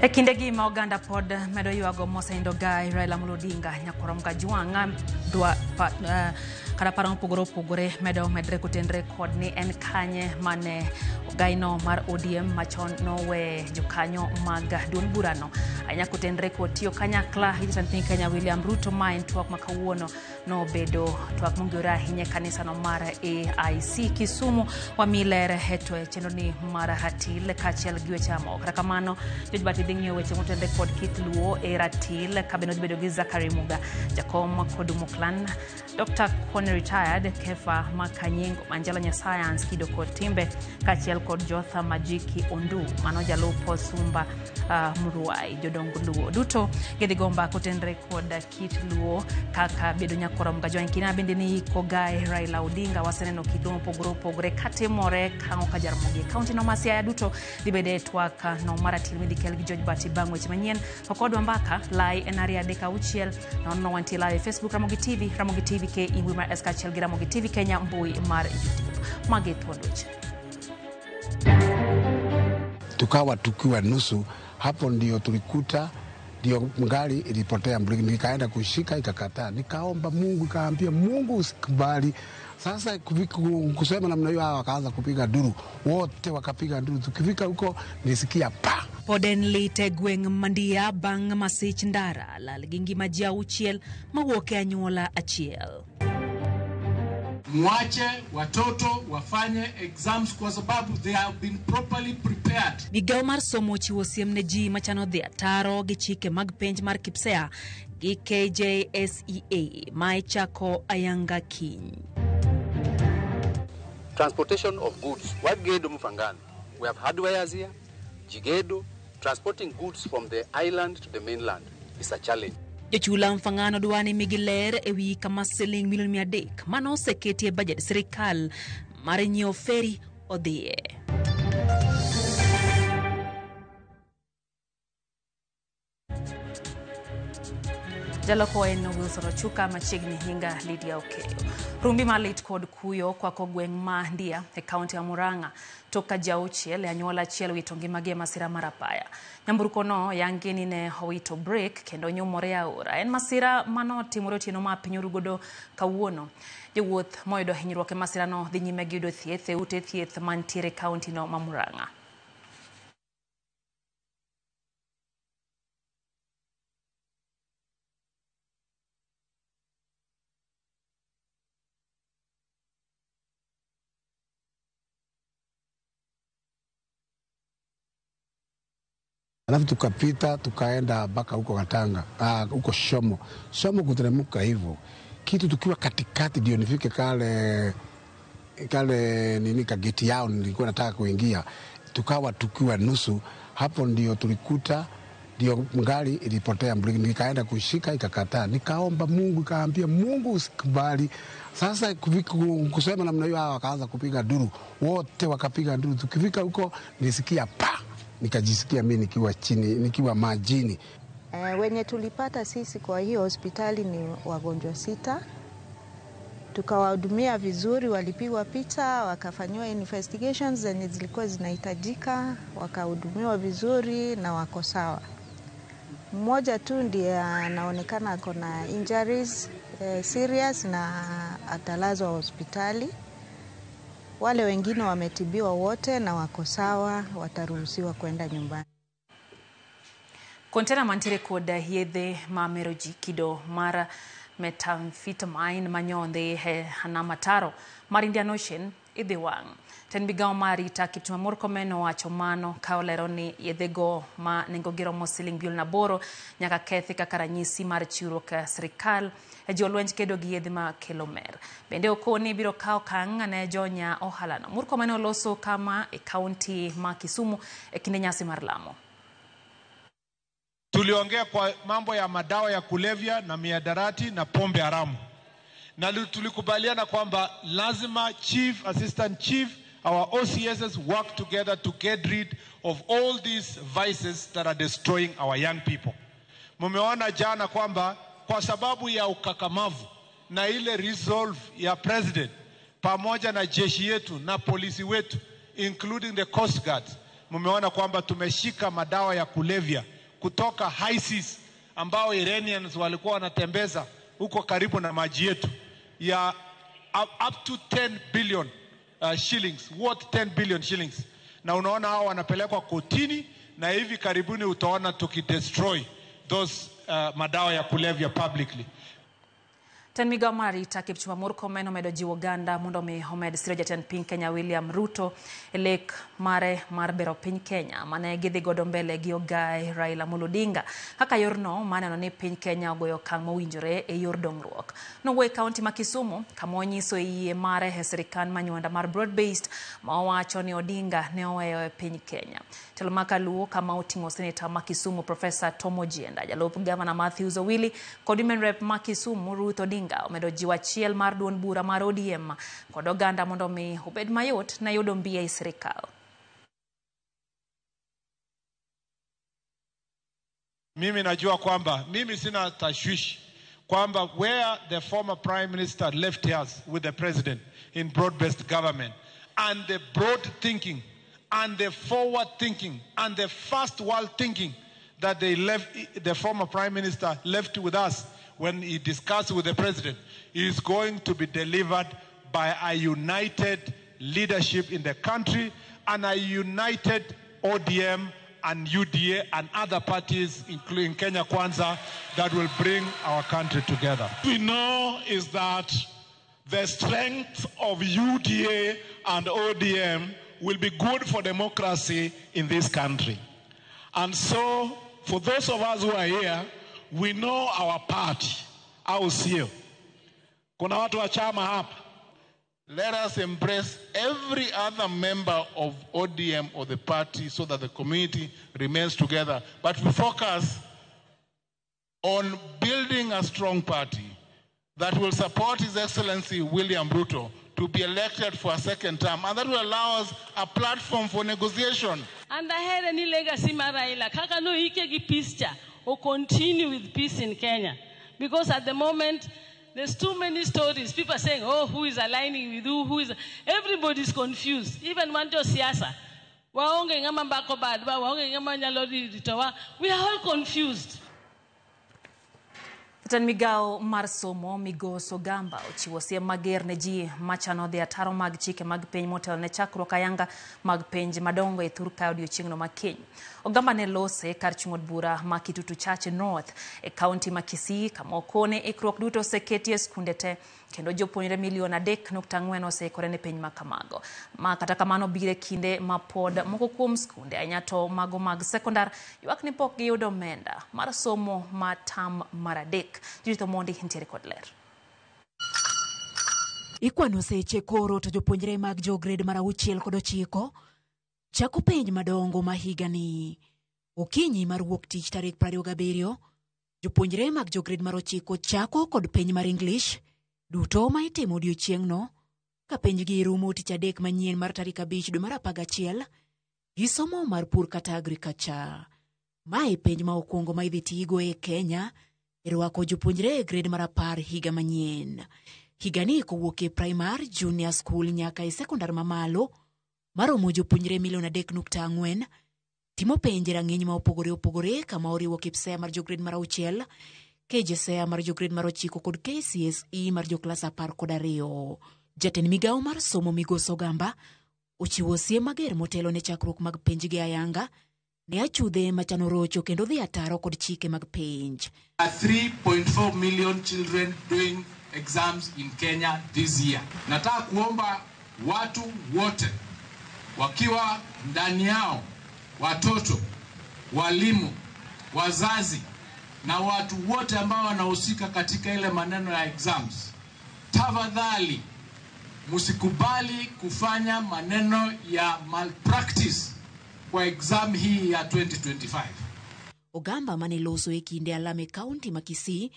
E kindegi ma oganda pod medo ywago mosenindo Gai Raila Amolo Odinga nyakwar Kajwang' dwa kata paro mopogore opogore medo medre kotenre kod ni en kanye mane ogaino mar ODM machon nowe jokanyo mag duond burano ahinya kotenre kod tiyo kanyakla gi jatend piny Kenya William Ruto. Ma en twak ma kawuono nobedo twak mongirore ahinya e kanisano mar AIC Kisumu. Wami ler e to e chenro ni mar ratil kaachiel gi weche mamoko. Kata kamano, George Bati dhi ng'iyo weche motenre kod kit luo e ratil ka bende odhi bedo gi Zachary Muga, jakom Kodumo Clan, Dr. Kone retired, Kefa Makanyengo Manjala nya science kido kod timbe kaachiel kod Jotha Majiki Ondu mano jalup Sumba Muruai. Jodong Luo duto gidhi go mbaka kotenre kod kit Luo kaka bedo nyakwar Kajwang'. Kina bende ni Kogae Raila Odinga waseneno kit Luo mopogore opogore katimore kang'o ka Jaramogi e kaunti no ma Siaya duto dhi bede e twak no mar ratil midhi kel gi George Bati bang' weche manyien. To kodwa mbaka lai en 236 0 wantie live e Facebook Ramogi TV, Ramogi TV ke mbui mar S kaachiel gi Ramogi TV Kenya mbui mar YouTube. Magi thuond weche. Tukawa tukiwa nusu hapo, ndio tulikuta ndio gari ilipotea breki, nikaenda kushika ikakataa. Nikaomba Mungu, nikaambia Mungu usikubali. Sasa kusema namna hiyo, hawa wakaanza kupiga nduru, wote wakapiga nduru. Tukifika huko nilisikia pa Pod en lit e gweng' Mandia bang' masich ndara lal gi ngima ji auchiel mawuok e anyuola achiel. Mwache watoto wafanye exams kwa sababu they have been properly prepared. Migawo mar somo ochiwo siem ne ji machano dhi ataro gi chike mag penj mar KPSEA gi KJSEA ma ichako ayanga kiny. Transportation of goods. Wagedo Mfangano. We have hardwares here, Jigedo. Transporting goods from the island to the mainland is a challenge. Jochula Mfangano dwa ni migi ler ewi kama siling milion 300 mano oseketi e bajet sirikal mar nyiewo feri odhiye. Jaloko en Wilson Ochuka, machiegni hinga Lydia Okeyo. Rumbi malit kod kuyo kwako gweng' ma Ndia e kaunti ya Murang'a tok ka ji auchiel e anyuola achiel wito ngimagi e masira mar apaya. Nyamburko no yangi ni ne owito brek kendo nyumore e aora. En masira manotimore otieno ma piny oru godo kawuono. Jowuoth moyudo hinyruok e masirano dhi nyime gi yudo thieth e ute thieth mantiere e kaunti no ma Murang'a. Alafu tukapita tukaenda mpaka huko Katanga, huko Shomo. Shomo kuteremka hivyo kitu tukiwa katikati, ndio nifike kale kale nini kageti yao nilikuwa nataka kuingia, tukawa tukiwa nusu hapo, ndio tulikuta ndio gari ilipotea breki, nikaenda kushika ikakataa. Nikaomba Mungu, nikaambia Mungu usikubali. Sasa kusema namna hiyo, hawa wakaanza kupiga nduru, wote wakapiga nduru. Tukifika huko nilisikia pa, nikajisikia mimi nikiwa chini, nikiwa majini. Wenye tulipata sisi kwa hiyo hospitali ni wagonjwa 6. Tukawahudumia vizuri, walipigwa picha, wakafanyiwa investigations zenye zilikuwa zinahitajika, wakahudumiwa vizuri na wako sawa. Mmoja tu ndiye anaonekana ako na injuries serious na atalazwa hospitali. Wale wengine wametibiwa wote na wako sawa, wataruhusiwa kwenda nyumbani. Kontena mantiere kod yedhe mamero ji kido mar methamphetamine manyondhi e nam ataro mar Indian Ocean idhi wang'. Tend migawo mar arita Kipchumba Murkomen owacho mano ka olero ni yedhego ma nengogi romo siling bilion 8 nyaka kethi kaka ranyisi mar chiwruok e sirikal e jiwo lwenj kedo gi yedhe makelo mer. Bende okoni biro kawo okang' ne jonya ohalano. Murkomen oloso kama e kaunti ma Kisumu e kinde nyasi mar lamo. Tuliongea kwa mambo ya madawa ya kulevya na mihadarati na pombe haramu, na tulikubaliana kwamba lazima chief, assistant chief, our OCSs work together to get rid of all these vices that are destroying our young people. Mumeona jana kwamba kwa sababu ya ukakamavu na ile resolve ya president pamoja na jeshi yetu na polisi wetu including the Coast Guard, Mmeona kwamba tumeshika madawa ya kulevya kutoka ISIS ambao Iranians walikuwa wanatembeza huko karibu na maji yetu ya up to 10 billion shillings, worth 10 billion shillings. Na unaona hao wanapelekwa kotini, na hivi karibuni utaona tukidestroy those madawa ya kulevya publicly. Jatend migao mar arita Kipchumba Murkomen omedo jiwo oganda mondo mi omed siro jatend piny Kenya William Ruto e lek mare mar bero piny Kenya mane gidhi godo mbele gi ogai Raila Amolo Odinga kaka yorno mar neno ni piny Kenya ogoyo okang' mowinjore e yor dongruok. Nowuoyo e kaunti ma Kisumu kama onyiso yie mare e sirikand manywanda mar broad based ma owacho ni Odinga ne oweyo e piny Kenya. Telo ma kaluo kama oting'o seneta ma Kisumu Profesa Tom Ojienda, jalup gavana Matthews Owili kod women rep ma Kisumu Ruth Odinga omedo jiwo achiel mar duond bura mar ODM kod oganda mondo mi obed mayot ne yudo mbi ei sirikal. Mimi najua kwamba mimi sina tashwishi kwamba where the former prime minister left us with the president in broad-based government and the broad thinking and the forward thinking and the first world thinking that they left, the former prime minister left with us when he discussed with the president, is going to be delivered by a united leadership in the country and a united ODM and UDA and other parties, including Kenya Kwanza, that will bring our country together. What we know is that the strength of UDA and ODM will be good for democracy in this country. And so, for those of us who are here, we know our party, au sio? Kuna watu wa chama hapa. Let us embrace every other member of ODM or the party so that the community remains together. But we focus on building a strong party that will support His Excellency William Ruto to be elected for a second term, and that will allow us a platform for negotiation. And ahere ni legacy mar Raila, kaka no ike gi peace cha, or continue with peace in Kenya. Because at the moment, there's too many stories. People are saying, oh, who is aligning with who? Who is... Everybody's confused. Even wanjo siasa. Waonge ngama mbako badwa, waonge ngama nyalo ritowa. We are all confused. Jatend migao mar somo Migosi Ogamba ochiwo siem mager ne ji machano dhi ataro mag chike mag piny motelo ne chakruok ayanga mag penj madongo e thur ka odiochieng'no ma kiny. Ogamba ne lose kar chung' od bura ma Kitutu Chache North e kaunti ma Kisii kama okone ikruok duto oseketi e skunde te kendo jopuonjre milion 3.4 oseikore ne penj ma kamago. Ma kata kamano biro e kinde ma pod moko kuom skunde ahinya to mago mag sekondar ywak ni pok giyudo omenda mar somo ma tam mar 3. Judith Omondi nitiere kod ler. Ikwano seche koro to jopuonjre mag jo grade mar 6 kod 9 chako penj madongo ma higani. Okinyi mar wuok tich tarik 27, jopuonjre mag jo grade mar 9 chako kod penj mar English duto ma itimo odiochieng'no ka penjgi rumo tich adek manyien mar tarik 5 dwe mar 11 gi somo mar pur kata agriculture. Mae penj ma okwongo ma idhi tigo e Kenya e rwako jopuonjre e grade mar 10 higa manyien. Higani kowuok e primar, junior school nyaka e sekondar mamalo maromo jopuonjre milion 3.4 timo penj e rang'iny ma opogore opogore kama oriwo KPSEA mar jo grade mar 6, KJSEA mar jo grade mar 9 kod KCSE mar jo klas 12. Jatend migao mar somo Migosi Ogamba ochiwo siem mager motelo ne chakruok mag penj gi ayanga ne achudhe machano rocho kendo dhi ataro kod chike mag penj. 3.4 million children doing exams in Kenya this year. Nataka kuomba watu wote wakiwa ndani yao, watoto, walimu, wazazi na watu wote ambao wanahusika katika ile maneno ya exams, tafadhali msikubali kufanya maneno ya malpractice kwa exam hii ya 2025. Ogamba mane loso e kinde alam e kaunti ma Kisii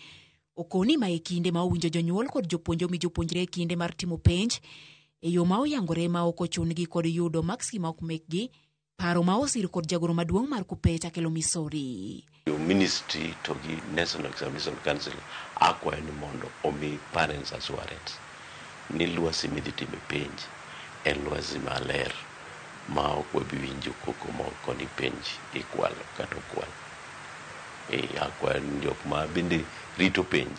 okoni ma e kinde ma owinjo jonyuol kod jopuonj omi jopuonjre e kinde mar timo penj e yo ma oyangore ma ok ochun-gi kod yudo maksi ma ok mekgi, paro ma osir kod jagoro maduong' mar KUPPET Akelo Misori. Ministry to gi National Examination Council akwayo ni mondo omi parents assurance ni lwasi midhi time penj en lwasi maler Ma ok wabi winjo koko moko ni penj ikwalo kata okwal. Akwayo ni jok ma bende rito penj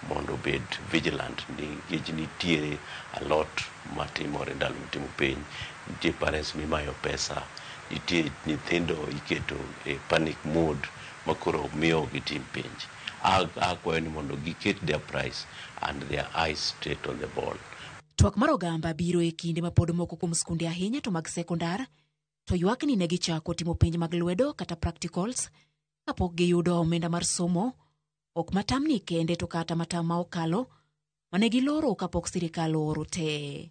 mondo obed vigilant nikech nitiere a lot matimore ndalo mitimo penj. Nitie parents mimayo pesa, nitie nyithindo iketo e panic mode makoro miyo ok gitim penj. Akwayo ni mondo giket their price and their eyes straight on the ball. Twak mar ogamba biro e kinde ma pod moko kuom skunde ahinya to mag sekondar to ywak ni ne gichako timo penj mag lwedo kata practicals kapok giyudo omenda mar somo ok matamni kende to kata matam ma okalo mane giloro kapok sirikal ooro te.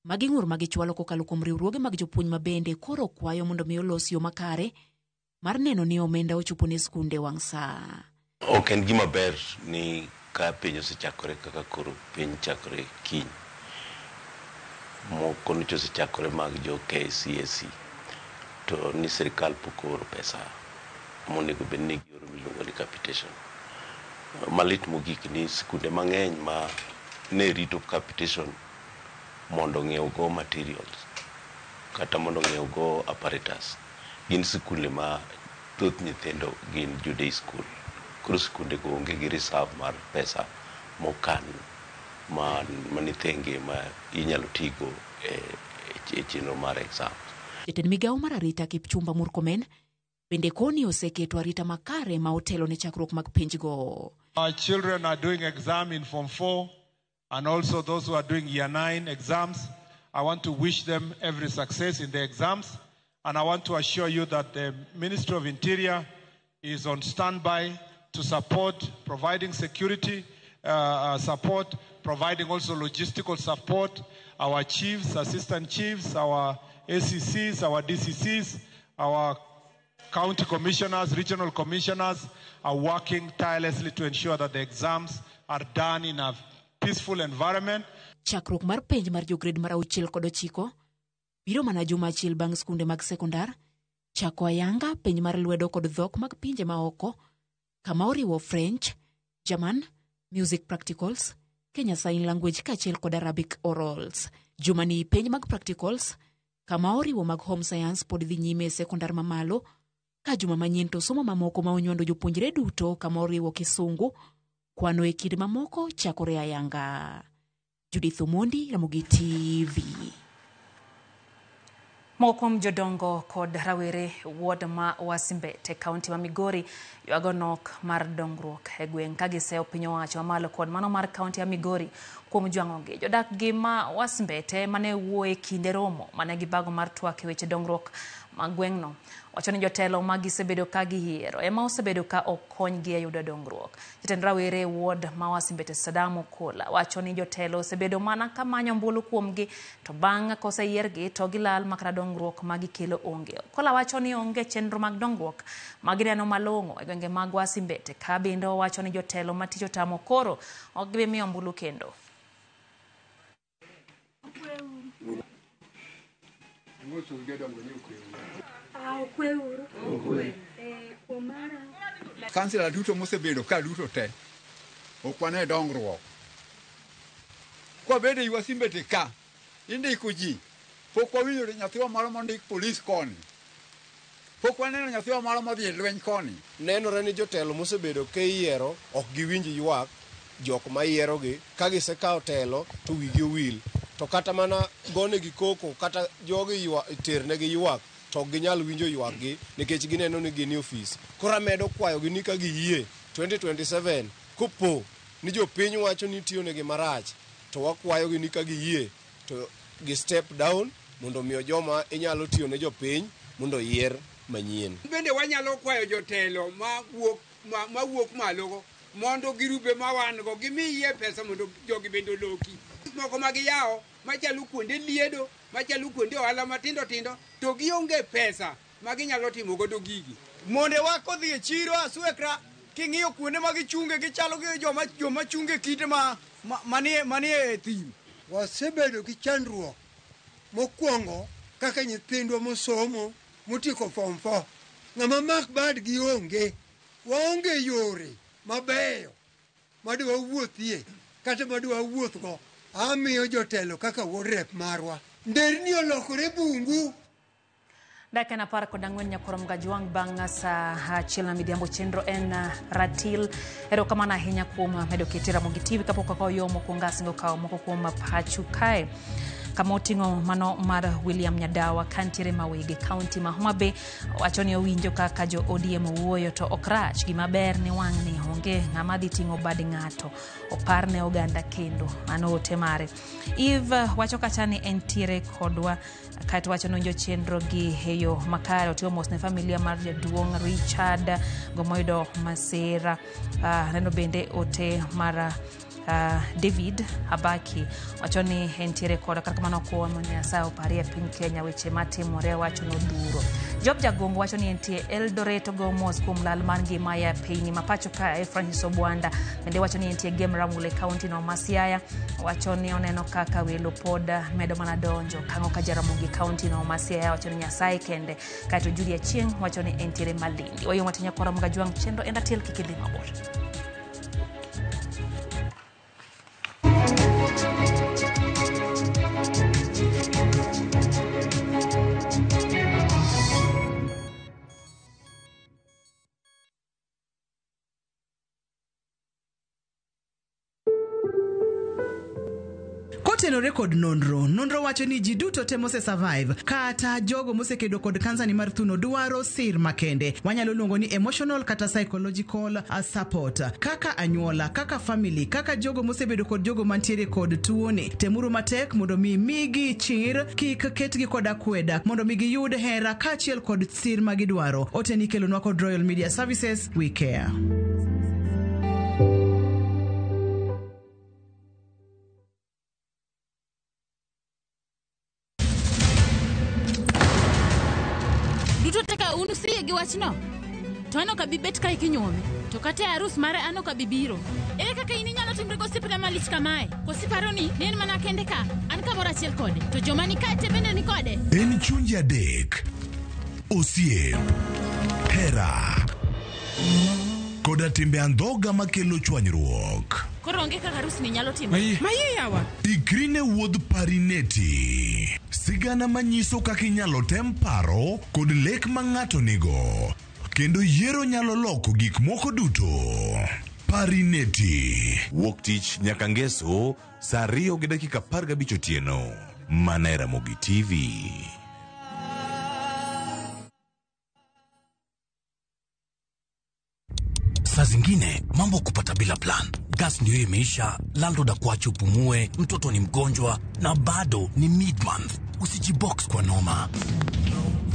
Magi ng'ur ma gichwalo kokalo kuom riwruoge mag jopuonj ma bende koro kwayo mondo mi olos yo makare mar neno ni omenda ochopo ne skunde wang' saa. Ok en gima ber ni ka penj osechakore kaka koro penj chakore kiny. Moko nyocha osechakore mag jo KCSE to ni sirikal pok ooro pesa monego bed ni gioro miluongo ni capitation. Malit mogik ni skunde mang'eny ma ne rito capitation mondo ong'iew go materials kata mondo ong'iew go apparatus gin skunde ma thoth nyithindo gin jo day school. Koro skunde go onge gi reserve mar pesa mokan mani thenge ma inyalo tigo e chenro mar exam. Jatend migawo mar arita Kipchumba Murkomen bende koni oseketo arita makare ma otelo ne chakruok mag penjgo. Our children are doing exam in Form 4 and also those who are doing Year 9 exams. I want to wish them every success in the exams, and I want to assure you that the Ministry of Interior is on standby to support providing security support, providing also logistical support. Our chiefs, assistant chiefs, our ACCs, our DCCs, our county commissioners, regional commissioners are working tirelessly to ensure that the exams are done in a peaceful environment. Chakruok mar penj mar jograde mar 6 kod 9 biro mana juma achiel bang' skunde mag sekondar chako ayanga penj mar lwedo kod dhok mag pinje maoko kama oriwo French, German, Music Practicals, Kenya Sign Language kaachiel kod Arabic Orals. Jumani penj mag practicals kama oriwo mag Home Science pod dhi nyime e sekondar mamalo ka juma manyien to somo mamoko ma onywando jopuonjre duto kama oriwo Kisungu, kwano e kind mamoko chakore ayanga. Judith Omondi, Ramogi TV. Moko kuom jodongo kod rawere ward ma Wasimbete, kaunti ma Migori ywago nok mar dongruok e gweng' ka giseyo piny owacho mamalo kod mano mar kaunti ya Migori kuom jwang'ogi. Jodak gi ma Wasimbete mane wuoye kinde romo mane gibago mar twak e weche dongruok mag gweng'no wacho ni jotelo ma gisebedo ka giyiero ema osebedo ka ok konygi e yudo dongruok. Jatend rawere ward ma Wasimbete Sadam Okola wacho ni jotelo osebedo mana ka manyo ombulu kuomgi to bang' koseyiergi to gilal makata dongruok ma gikelo onge. Okola wacho ni onge chenro mag dongruok ma gineno malong'o e gwenge mag Wasimbete ka bende owacho ni jotelo ma tich otamo koro ok gibi miyo ombulu kendo. Kansila duto mosebedo ka duto te ok wane dongruok. Kwabedo ei Wasimbete ka indiko ji, pok wawinjo nyathiwa moro mondik polis koni, pok waneno nyathiwa moro modhi e lweny koni. Nenore ni jotelo mosebedo ka iyiero ok giwinj ywak jok ma yierogi, ka gisekawo telo to wigi owil, to kata mana gonegi koko kata jogi ternegi ywak to ok ginyal winjo ywakgi nikech gineno ni gin e ofis. Koro amedo kwayogi ni ka giyie 2027 kopo ni jopiny wacho ni tiyonegi marach, to wakwayogi ni ka giyie to gi step down mondo miyo joma inyalo tiyo ne jopiny mondo oyier manyien. Bende wanyalo kwayo jotelo mawuok malogo mondo girube ma wan go gimiye pesa mondo jogi bende oloki. Moko ma giyawo machalo kuonde liedo, machalo kuonde ohala matindo tindo, to gionge pesa ma ginyalo timo godo gigi. Monde wa kodhi e chiro aswekra, king'iyo kuonde ma gichunge gichalo gi joma chunge kite manie thim. Wasebedo gi chandruok mokwongo kaka nyithindwa mosomo motieko form 4. Ng'ama mak badgi onge, waonge yore mabeyo madwa wuothie kata madwa wuothgo. Amiyo jotelo kaka wuod rep marwa. Nderni olokore bungu. Dakika en 14 nyakorom Gajwang' bang' saa 1 na midhiambo chenro en ratil. Erokamano ahinya kuom medo kete Ramogi TV kapok okawo yo mokwongo asingo kawo moko kuom pachu kae. Kama oting'o mano mar William Nyadawa kantiere Mawege kaunti ma Homa Bay wacho ni owinjo kaka jo ODM owuoyo to ok rach gima ber ni wang'ni onge ng'ama dhi ting'o bad ng'ato opar ne oganda kendo mano ote mare. Eve wacho kacha ni entiere kodwa kaeto wacho ni owinjo chenro gi e yo makare otiwo mos ne familia mar jaduong' Richard gomoyudo masira. Neno bende ote mar David Abaki wacho ni entiere koda kata kamano okwayo mondo Nyasaye oparie piny Kenya weche matimore wacho nodhuro. Job Jagongo wacho ni entie Eldoret ogo mos kuom lal mar ngima ya piny ma pacho kae Francis Obwanda bende wacho ni entie Gem Ramule kaunti no ma Siaya wacho ni oneno kaka welo pod medo mana donjo Kang'o ka Jaramogi kaunti no ma Siaya wacho ni Nyasaye kende kaeto Julia Chieng wacho ni entiere Malindi. Wayo matinya kora Mgajwang' chenro en ratil kik idhi mabor. Kotenore kod nonro, nonro wacho ni ji duto te mose survive kata jogo mosekedo kod kansa ni mar thuno dwaro sir makende. Wanyalo luongo ni emotional kata psychological support. Kaka anyuola, kaka family, kaka jogo mosebedo kod jogo mantiere kod tuoni. Temuru matek mondo mi migi chir, kik ketgi kod akweda, mondo mi giyud hera kaachiel kod sir magidwaro. Ote ni ikelonwa kod Royal Media Services, we care. Duto te ka un useyie gi wachno, to an ok abi bet kae kinyuome, to kata e arus mare an ok abi biro. Ere kaka in inyalo timri gosiepna malich kamae? Koso iparo ni ne en mana kende ka, an kamoro achiel kode, to joma ni kae te bende ni kode? En chunje adek, osiep, hera, koda timbe andhoga makelo chwanyruok. Koro onge kaka arus ni nyalo timore. Maye yawa. Ikri ne wuodh Parineti. Sigana manyiso kaka inyalo tem paro kod lek ma ng'ato nigo. Kendo yiero nyalo loko gik moko duto. Parineti. Wuok tich nyaka ngeso saa 2:15 otieno. Mana e Ramogi TV. Saa zingine mambo kupata bila plan. Gas ndio imeisha, landlord akuache upumue, mtoto ni mgonjwa na bado ni mid-month. Usijibox kwa noma.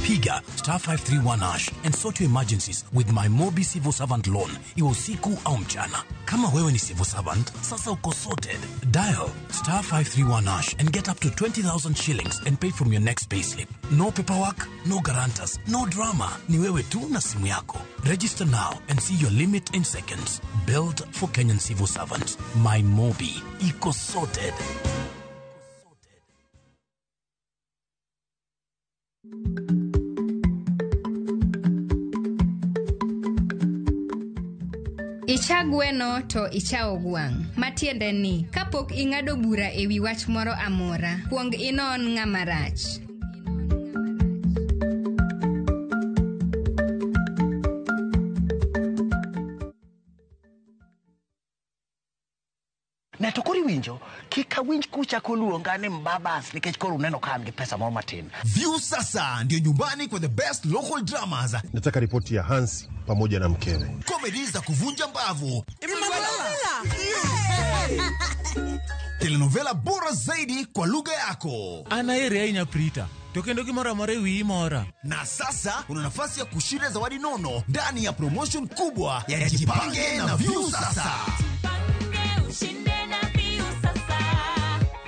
Piga star 531 hash and sort your emergencies with my Mobi Civil Servant Loan, iwe usiku au mchana. Kama wewe ni civil servant, sasa uko sorted. Dial star 531 hash and get up to 20,000 shillings and pay from your next payslip. No paperwork, no guarantors, no drama. Ni wewe tu na simu yako. Register now and see your limit in seconds. Built for Kenyan civil servants. My Mobi. Iko sorted. Icha gweno to ichawo gwang'. Matiende ni, kapok ing'ado bura e wi wach moro amora, kuong inon ng'ama rach. Ne to koro iwinjo, kik awinj kuchako luonga ni mbabas nikech koro uneno ka an gi pesa moro matin. View sasa ndio nyumbani kwa the best local dramas. Nataka ripoti ya Hansi pamoja na mkewe. Comedy za kuvunja mbavu. Telenovela bora zaidi kwa lugha yako. Anaeri ahinya Prita. To kendo gimoro amora e wiyi mora. Na sasa una nafasi ya kushinda zawadi nono ndani ya promotion kubwa ya Jipange na View Sasa.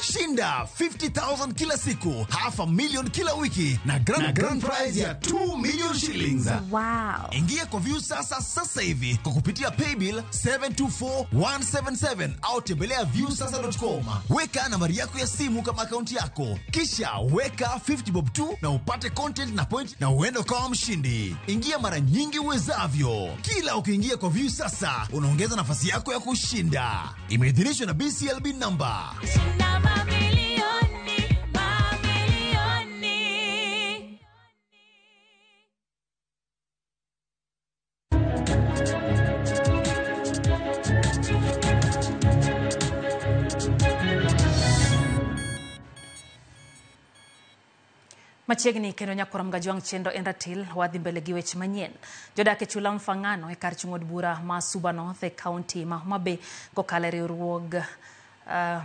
Shinda 50,000 kila siku, 500,000 kila wiki na grand prize ya 2 million shillings. Wow. Ingia kwa View Sasa sasa hivi kwa kupitia paybill 724177 au tembelea viewsasa.com. Weka nambari yako ya simu kama akaunti yako, kisha weka 50 bob tu na upate content na point na uende ukawa mshindi. Ingia mara nyingi uwezavyo. Kila ukiingia kwa View Sasa unaongeza nafasi yako ya kushinda. Imeidhinishwa na BCLB number. Mamilioni, mamilioni. Machiegni kendo nyakwar Mgajwang' chenro en ratil wadhi mbele gi weche manyien. Jodak e chula Mfangano e kar chung' od bura ma Suba North e kaunti ma Homa Bay kokalo e riwruog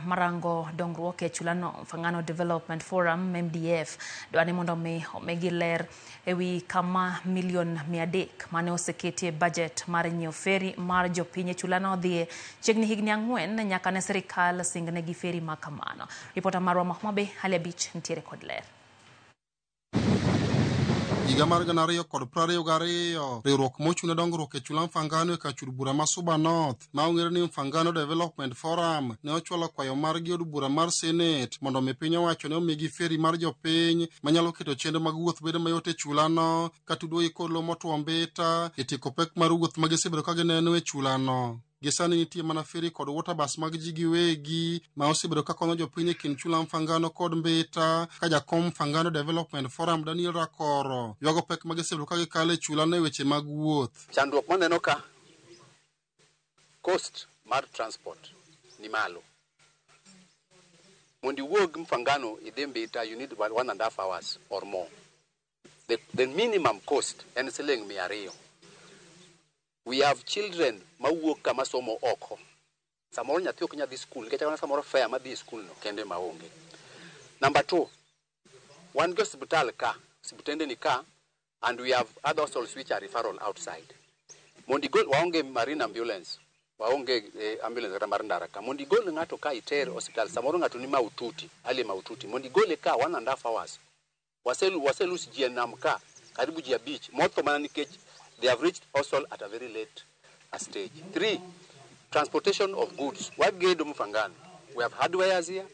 marango dongruok e chulano Mfangano Development Forum MDF dwa ni mondo mi omigi ler ewi kama milion 300 mane oseketie budget mar nyiewo feri mar jopiny e chulano dhiye chiegni higni 4 nyaka ne sirikal singnegi feri ma kamano. Ripota marwa ma Homa Bay Halia Beach nitiere kod ler. Higa mar 2022 riwruok mochung' ne dongruok e chula Mfangano e kar chul bura ma Suba North ma ong'ere ni Mfangano Development Forum ne ochwalo kwayo margi od bura mar Senate mondo mi piny owacho ne omigi feri mar jopiny manyalo keto chenro mag wuoth bedo mayot e chulano katudogi kod lowo motwo mbita e tieko pek mar wuoth ma gisebedo ka gineno e chulano. Gisani nitie mana feri kod waterbus mag ji giwegi ma osebedo ka konyo jopiny e kind chula Mfangano kod Mbita ka jakom Mfangano Development Forum Daniel Rakoro ywago pek ma gisebedo ka gikalo e chulano e weche mag wuoth. Chandruok maneno ka cost mar transport ni malo. Mondo iwuog Mfangano idhi Mbita you need 1.5 hours or more. The minimum cost en siling 200. We have children mawuok kama somo oko. Samoro nyathi ok nyal dhi skul nikech kata samoro fare madhi e skul no kende maonge. Number 2, wan gi osiptal ka, osiptende ni ka, and we have other hospitals which are referral outside. Mondo igol, waonge marine ambulance, waonge ambulance kata mar ndara ka. Mondo igol ng'ato ka iter osiptal, samoro ng'ato ni maututi, ali maututi. Mondo igole ka 1.5 hours. Waselus ji e nam ka, karibu ji 5, motho mana nikech they have reached hospital at a very late stage. 3, transportation of goods. Wagedo Mfangano. We have hardwares here,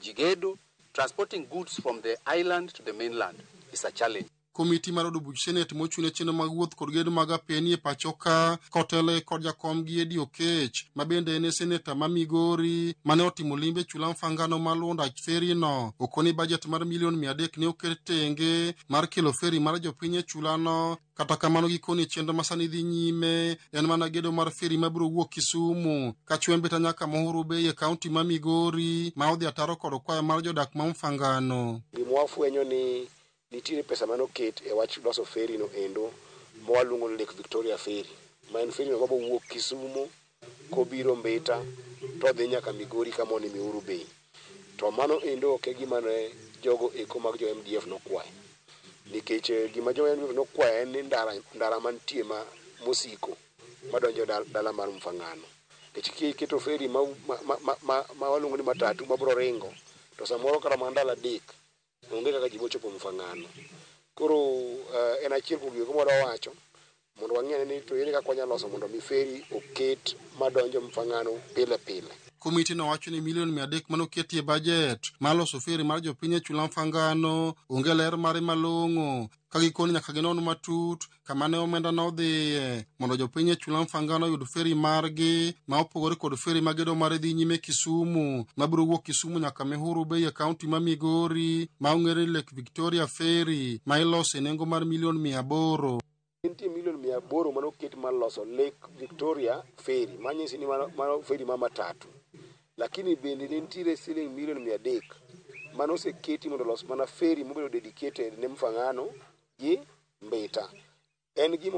Jigedo. Transporting goods from the island to the mainland is a challenge. Komiti mar od buch Senate mochung' ne chenro mag wuoth kod gedo mag apeni e pacho ka kotelo kod jakom gi Eddie Okech ma bende en e seneta ma Migori mane otimo limbe chula Mfangano maluwo ndach feri no okoni budget mar milion 300 ne oket tenge mar kelo feri mar jopiny e chulano. Kata kamano gikoni chenro ma sani dhi nyime en mana gedo mar feri mabiro wuok Kisumu kachwe Mbita nyaka Muhuru Bay e kaunti ma Migori ma odhi ataro kod kwayo mar jodak ma Mfangano. Gima wafwenyo ni nitiere pesa manoket e wach loso feri no endo ma waluongo ni Lake Victoria Ferry, ma en feri no mabiro wuok Kisumu kobiro Mbita to dhi nyaka Migori kama ni Muhuru Bay. To mano endo ok e gima ne jogo eko mag jo MDF nokwayo. Nikech gima jo MDF nokwayo en ni ndara mantie ma mosiko madonjo dala mar Mfangano. Nikech kiketo feri ma waluongo ni matatu mabiro ringo to samoro kata mana ndalo 3 onge kaka ji bochopo Mfangano. Koro en achiel kuom gik mwadwa wacho mondo wang'e ni to ere kaka wanyalo loso mondo mi feri oket madonjo Mfangano pile pile. Komiti no wacho ni milion 300 manoketie budget mar loso feri mar jopiny e chula Mfangano onge ler mare malong'o ka gikoni nyaka ginon matut kama ne omenda nodhiye mondo jopiny e chula Mfangano oyud feri margi ma opogore kod feri ma gedo mare dhi nyime Kisumu mabiro wuok Kisumu nyaka Muhuru Bay e kaunti ma Migori ma ong'ere ni Lake Victoria Ferry ma iloso e nengo mar milion 800. Nitie milion 800 manoket mar loso Lake Victoria Ferry manyisi ni mano feri ma matatu. Lakini bende nitiere siling milion 300 manoseketi mondo olos mana feri mobedo dedicated ne Mfangano gi Mbita. En gima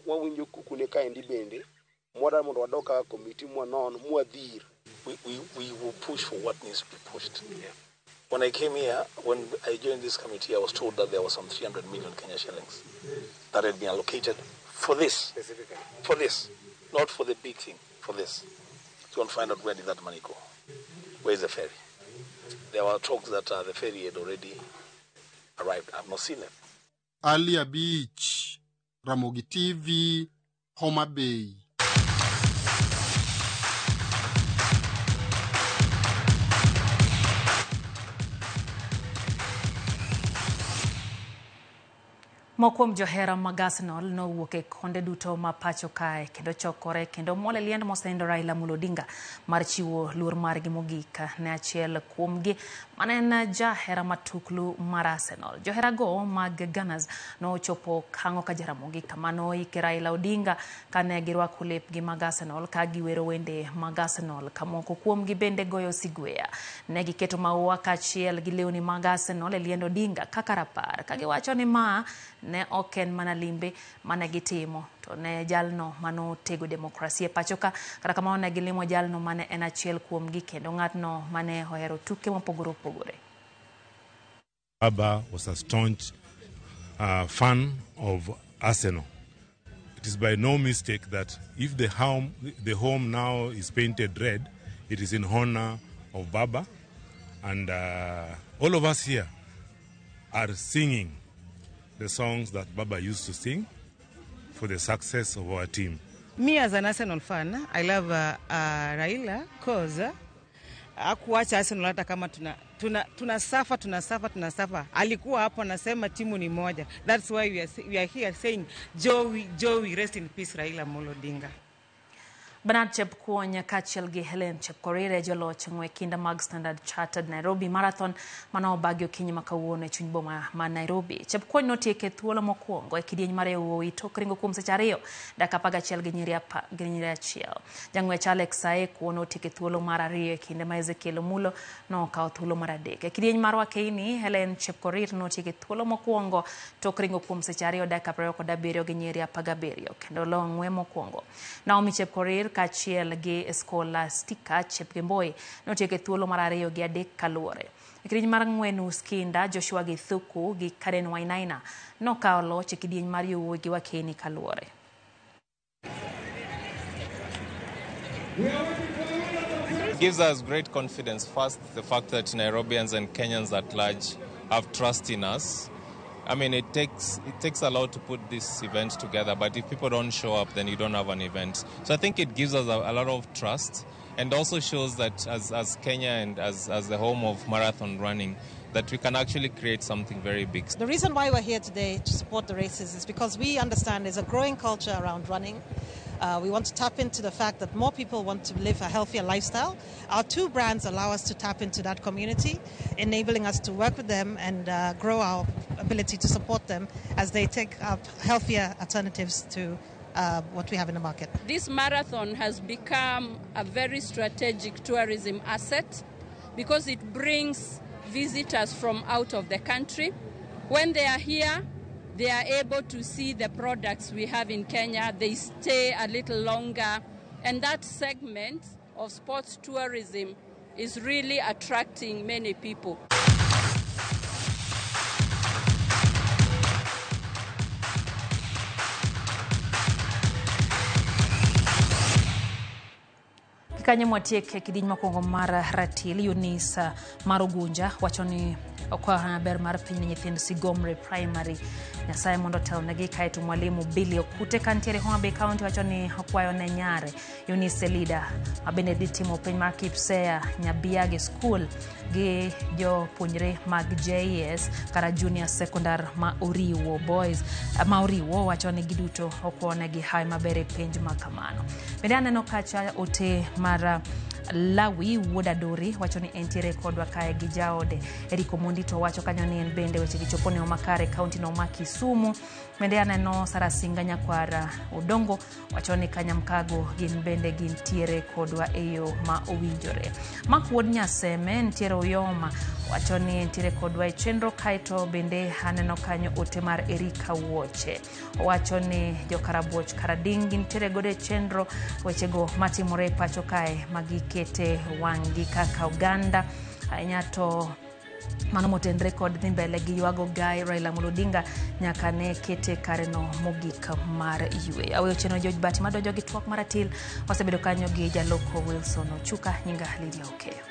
wawinjo kukune kaendi bende mwadwa mondo wadok kaka komiti mwanon mwadhir. We will push for what needs to be pushed. Yeah. When I came here, when I joined this committee, I was told that there was some 300 million Kenya shillings that had been allocated for this. Specifically. For this. Not for the big thing, for this. So and find out where did that money go. Where is the ferry? There were talks that the ferry had already arrived. I've not seen it. Alia Beach, Ramogi TV, Homa Bay. Moko kuom johera mag Arsenal nowuok e konde duto ma pacho kae kendo chokore kendo mol e liend mosenindo Raila Amolo Odinga mar chiwo luor margi mogik ne achiel kuomgi mane en jahera matuklu mar Arsenal. Joherago mag Gunners nochopo kang'o ka Jaramogi kama noike Raila Odinga kane girwako lepgi mag Arsenal ka giwero wende mag Arsenal ka moko kuomgi bende goyo sigweya. Ne giketo maua kaachiel gi lewni mag Arsenal e liend Odinga kaka rapar ka giwacho ni ma ne ok en mana limbe mane gitimo to ne jalno manotego demokrasia e pacho ka. Kata kamano ne gilimo jalno mane en achiel kuomgi kendo ng'atno mane ohero tuke mopogore opogore. Baba was a staunch fan of Arsenal. It is by no mistake that if the home now is painted red, it is in honor of Baba, and all of us here are singing the songs that Baba used to sing for the success of our team. Me as an Arsenal fan, I love Raila cause hakuacha Arsenal hata kama tuna suffer. Alikuwa hapo anasema timu ni moja. That's why we are here saying Joey, Joey, rest in peace Raila Amolo Odinga. Bernard Chepkuony kaachiel gi Helen Chepkorir joloch ng'we kinda mag Standard Chartered Nairobi Marathon mane obagi okinyi ma kawuono e chuny boma ma Nairobi. Chepkuony notieko e thuolo mokwongo e kidieny mar yawuowi tok ringo kuom seche 2 dakika 11 gi nyiri 1. Jang'wech Alex Saeko notieko e thuolo mar 2 e kinde ma Ezekiel Omulo nokawo thuolo mar 3. E kidieny mar wakeini Helen Chepkorir notieko e thuolo mokwongo tok ringo kuom seche 2 dakika 27 gi nyiri 17 kendo lo ng'we mokwongo. Naomi Chepkorir kaachiel gi Scholastica Chepkemboi notieko e thuolo mar 2 gi 3 kaluwore. E kidieny mar ng'we nus kinda Joshua Githuku gi Karen Wainaina nokawo loch e kidieny mar yowuowi gi wakeni kaluwore. It gives us great confidence. First, the fact that Nairobians and Kenyans at large have trust in us. I mean, it takes a lot to put this event together, but if people don't show up, then you don't have an event. So I think it gives us a lot of trust, and also shows that as Kenya and as the home of marathon running, that we can actually create something very big. The reason why we're here today to support the races is because we understand there's a growing culture around running. We want to tap into the fact that more people want to live a healthier lifestyle. Our two brands allow us to tap into that community, enabling us to work with them and grow our ability to support them as they take up healthier alternatives to what we have in the market. This marathon has become a very strategic tourism asset because it brings visitors from out of the country. When they are here, they are able to see the products we have in Kenya. They stay a little longer. And that segment of sports tourism is really attracting many people. Kanyo mwatiek kidieny mokwongo mar ratil Eunice mar Ugunja wacho ni okwa ber mar piny ne nyithind Sigomre Primary. Nyasaye mondo otelnegi. Kaeto mwalimu Billy Okute kantiere Homa Bay County wacho ni okwayo ne nyare Eunice Leader ma bende dhi timo penj mar Kipsea Nyabiage School gi jopuonjre mag JS kata Junior Secondary ma Oriwo Boys ma Oriwo wacho ni giduto okwonegi hawi maber e penj ma kamano. Bende aneno kacha ote mar Lawi Wuod Adori wacho ni entiere kodwa kae gi jaode. Eriko Mondi to wacho kanyo ni en bende weche gi chopo ne makare kaunti no ma Kisumu. Bende aneno Sara Singa nyakwara Odongo wacho ni Kanyamkago gin bende gintiere kodwa e yo ma owinjore. Mak Wuod Nyaseme ntiere Uyoma wacho ni entiere kodwa e chenro. Kaeto bende aneno kanyo ote mar Erika Wuoche wacho ni jokarabuoch Karading gintiere godo e chenro wechego matimore e pacho kae magikete wang'gi kaka oganda ahinya to mano motenre kod dhi mbele gi ywago gai Raila Amolo Odinga nyaka ne kete kareno mogik mar yweyo. Aweyo chenro George Bati madonjo gi twak maratil. Wasebedo kanyo gi jaloko Wilson Ochuka, nyinga Lydia Okeyo.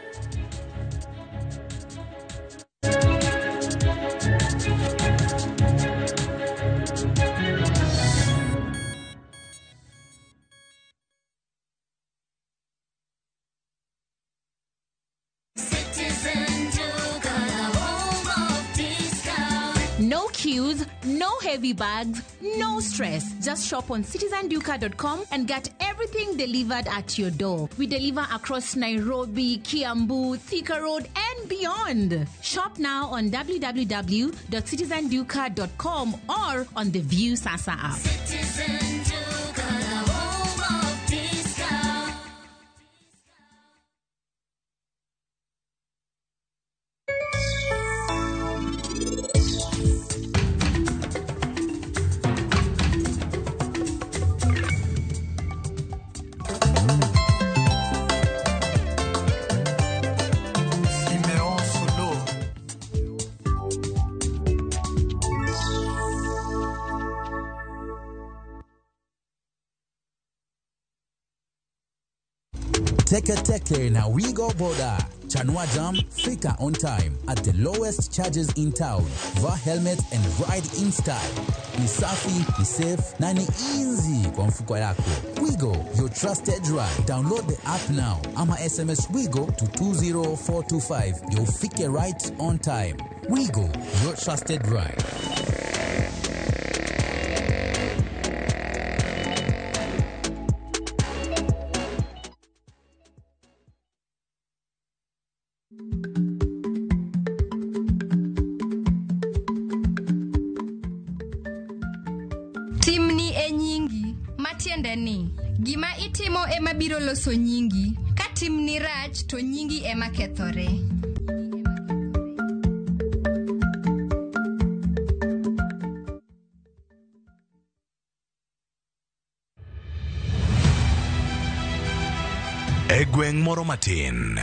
No queues, no heavy bags, no stress. Just shop on citizenduka.com and get everything delivered at your door. We deliver across Nairobi, Kiambu, Thika Road, and beyond. Shop now on www.citizenduka.com or on the View Sasa app. Citizen Duka, the home of discount. Simeon Solo. Teke Teke na Wigo Boda. Chanua Jam, fika on time at the lowest charges in town. Vaa helmet and ride in style. Ni safi, ni safe na ni easy kwa mfuko yako. Wigo, your trusted ride. Download the app now ama SMS Wigo to 20425 ndio ufike right on time. Wigo, your trusted ride. Timni e nyingi, matiende ni gima itimo ema biro loso nyingi. Ka timni rach to nyingi ema kethore. E gweng' moro matin,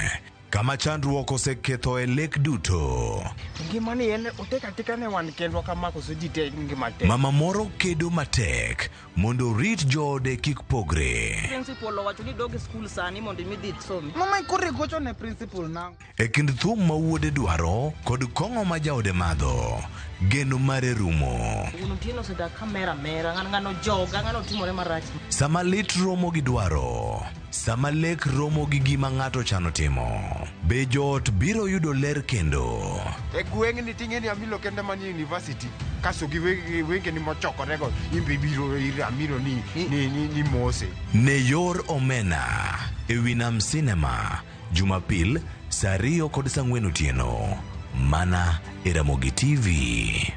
kama chandruok oseketho e lek duto, Ngimani en otek atika ne wan kendwa kama koso ji te ngima tek. mama moro kedo matek mondo orit joode kik pogre. Principal owacho ni dog e skul sani mondo imi dhi somi. Mama koro igocho ne principal nang'o? E kind thum ma wuode dwaro kod kong'o ma jaode madho, geno mare rumo. Wuon Otieno osedak ka mer amera, ng'ano joga, ng'ano timore marach. Sama lit romo gi dwaro, sama lek romo gi gima ng'ato chano timo, be joot biro yudo ler kendo? E gweng'ni ting'e ni Amilo kende manie university kaso gi wengeni mochokorego in be ibiro ir Amilo ni Mose. Ne yor omena e wi Nam Cinema Jumapil saa 2 kod saa 4 otieno mana e Ramogi TV.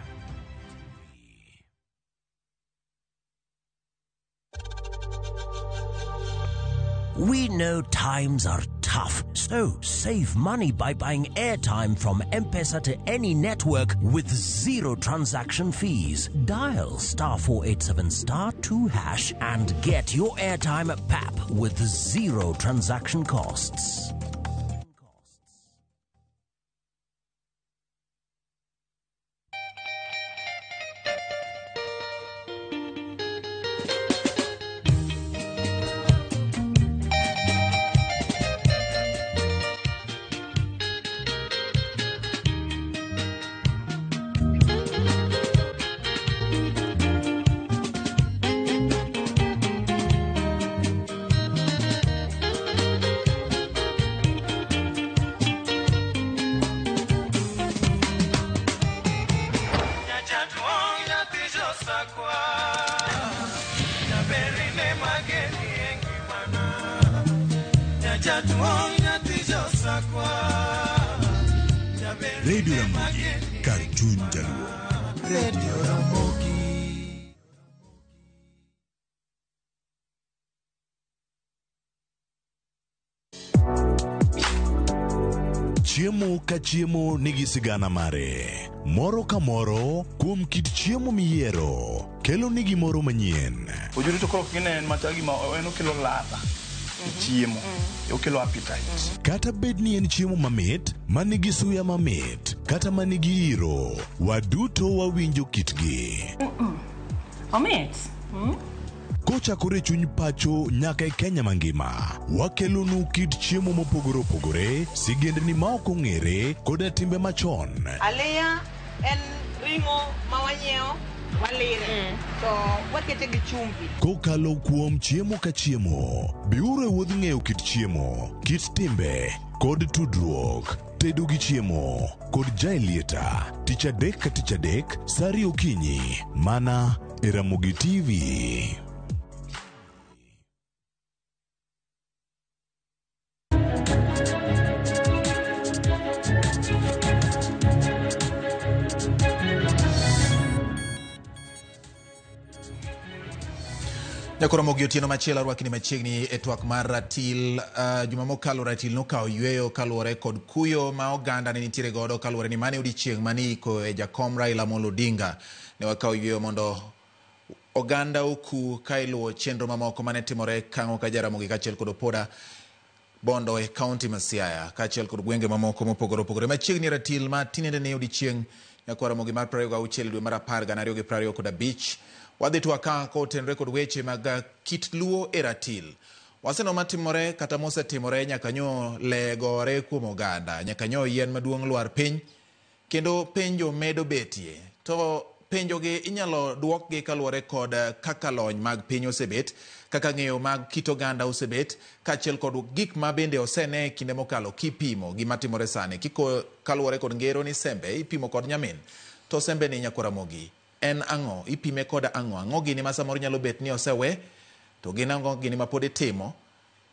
We know times are tough, so save money by buying airtime from M-Pesa to any network with zero transaction fees. Dial star 487 star 2 hash and get your airtime at PAP with zero transaction costs. Radio Ramogi, kar chuny Jaluo. Radio Ramogi. Chiemo ka chiemo nigi sigana mare. Moro ka moro kuom kit chiemo miyiero kelo ni gimoro manyien. Ojuri to koro kine en machal gima en okelo ladha e chiemo, okelo appetite. Kata bed ni en chiemo mamit, manigi suya mamit, kata manigi iro, waduto wawinjo kitgi. Omit. Kochakore chuny pacho nyaka e Kenya mangima, wakelonu kit chiemo mopogore opogore, sigendni ma ok ong'ere koda timbe machon. Aliya en ring'o ma wanyiewo walire to wakete gi chumbi. Kokalo kuom chiemo ka chiemo, biuru e wuodh ng'eyo kit chiemo, kit timbe, kod tudruok. Tedo gi Chiemo kod Jaelieta tich adek ka tich adek sa ariyo okinyi mana e Ramogi TV. Nyakoro Ramogi otieno machielo arwakni machiegni e twak mar ratil. Juma mokalo ratil nokawo yweyo kaluwore kod kuyo ma oganda ne nitiere godo kaluwore ni mane odiechieng' mane iko e jakom Raila Amolo Odinga. Ne wakawo yweyo mondo oganda oku ka iluwo chenro mamoko mane timore Kang'o ka Jaramogi kaachiel kod Opoda Bondo e kaunti ma Siaya kaachiel kod gwenge mamoko mopogore opogore. Machiegni ratil ma tinende ne odiechieng' Nyakwar Ramogi mar 26 dwe mar 10 2025. Wadhi twak ka kotenore kod weche mag kit Luo e ratil. Waseno matimore kata mosetimore nyaka nyo le gore kuom oganda, nyaka nyo yien maduong' lwar piny, kendo penjo medo betie. To penjogi inyalo duokgi kaluwore kod kaka lony mag piny osebet, kaka ng'eyo mag kit oganda osebet, kaachiel kod gik ma bende osene e kinde mokalo kipimo gima timore sani. Kiko kaluwore kod ngero ni sembe ipimo kod nyamin, to sembe ni Nyakwar Ramogi en ang'o? Ipime kod ang'o? Ang'o gini ma samoro nyalo bet ni osewe, to gin ang'o gini ma pod itimo,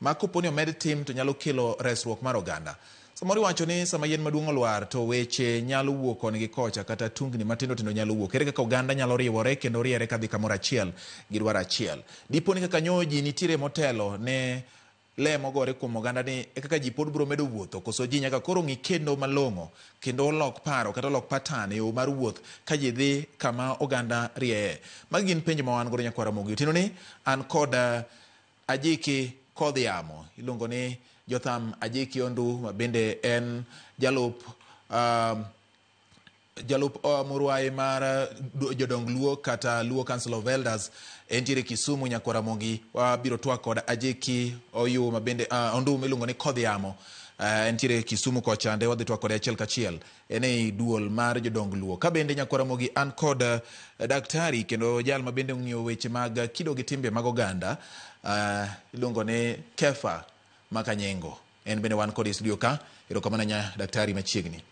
ma kopo ni omed tim to nyalo kelo resruok mar oganda. Samoro iwacho ni sama yien maduong' olwar to weche nyalo wuok koni gi kocha kata tungni matindo tindo nyalo wuok. Ere kaka oganda nyalo riwore kendo riere kadhi kamoro achiel gi dwaro achiel? Dipo ni kaka nyo ji nitiere motelo ne le mogore kuom oganda ni e kaka ji pod biro medo wuotho, koso ji nyaka koro ng'i kendo malong'o kendo olok paro kata olok patan e yo mar wuoth ka ji dhi kama oganda rieye. Magi gin penjo ma wan godo Nyakwar Ramogi. Otieno ni an kod Ajiki Kodh Yamo, iluongo ni Jotham Ajiki Ondu, ma bende en jalup Murwai mar jodong Luo kata Luo Council of Elders entiere Kisumu. Nyakwar Ramogi wabiro twak kod Ajiki Oyu ma bende Ondu miluongo ni Kodh Yamo, entiere Kisumu kochande, wadhi twak kode achiel kachiel en ei duol mar jodong Luo. Ka bende Nyakwar Ramogi an kod daktari kendo jal ma bende ong'iyo weche mag kido gi timbe mag oganda, iluongo ni Kefa Makanyengo, en bende wan kode e studio ka. Erokamano nya daktari machiegni.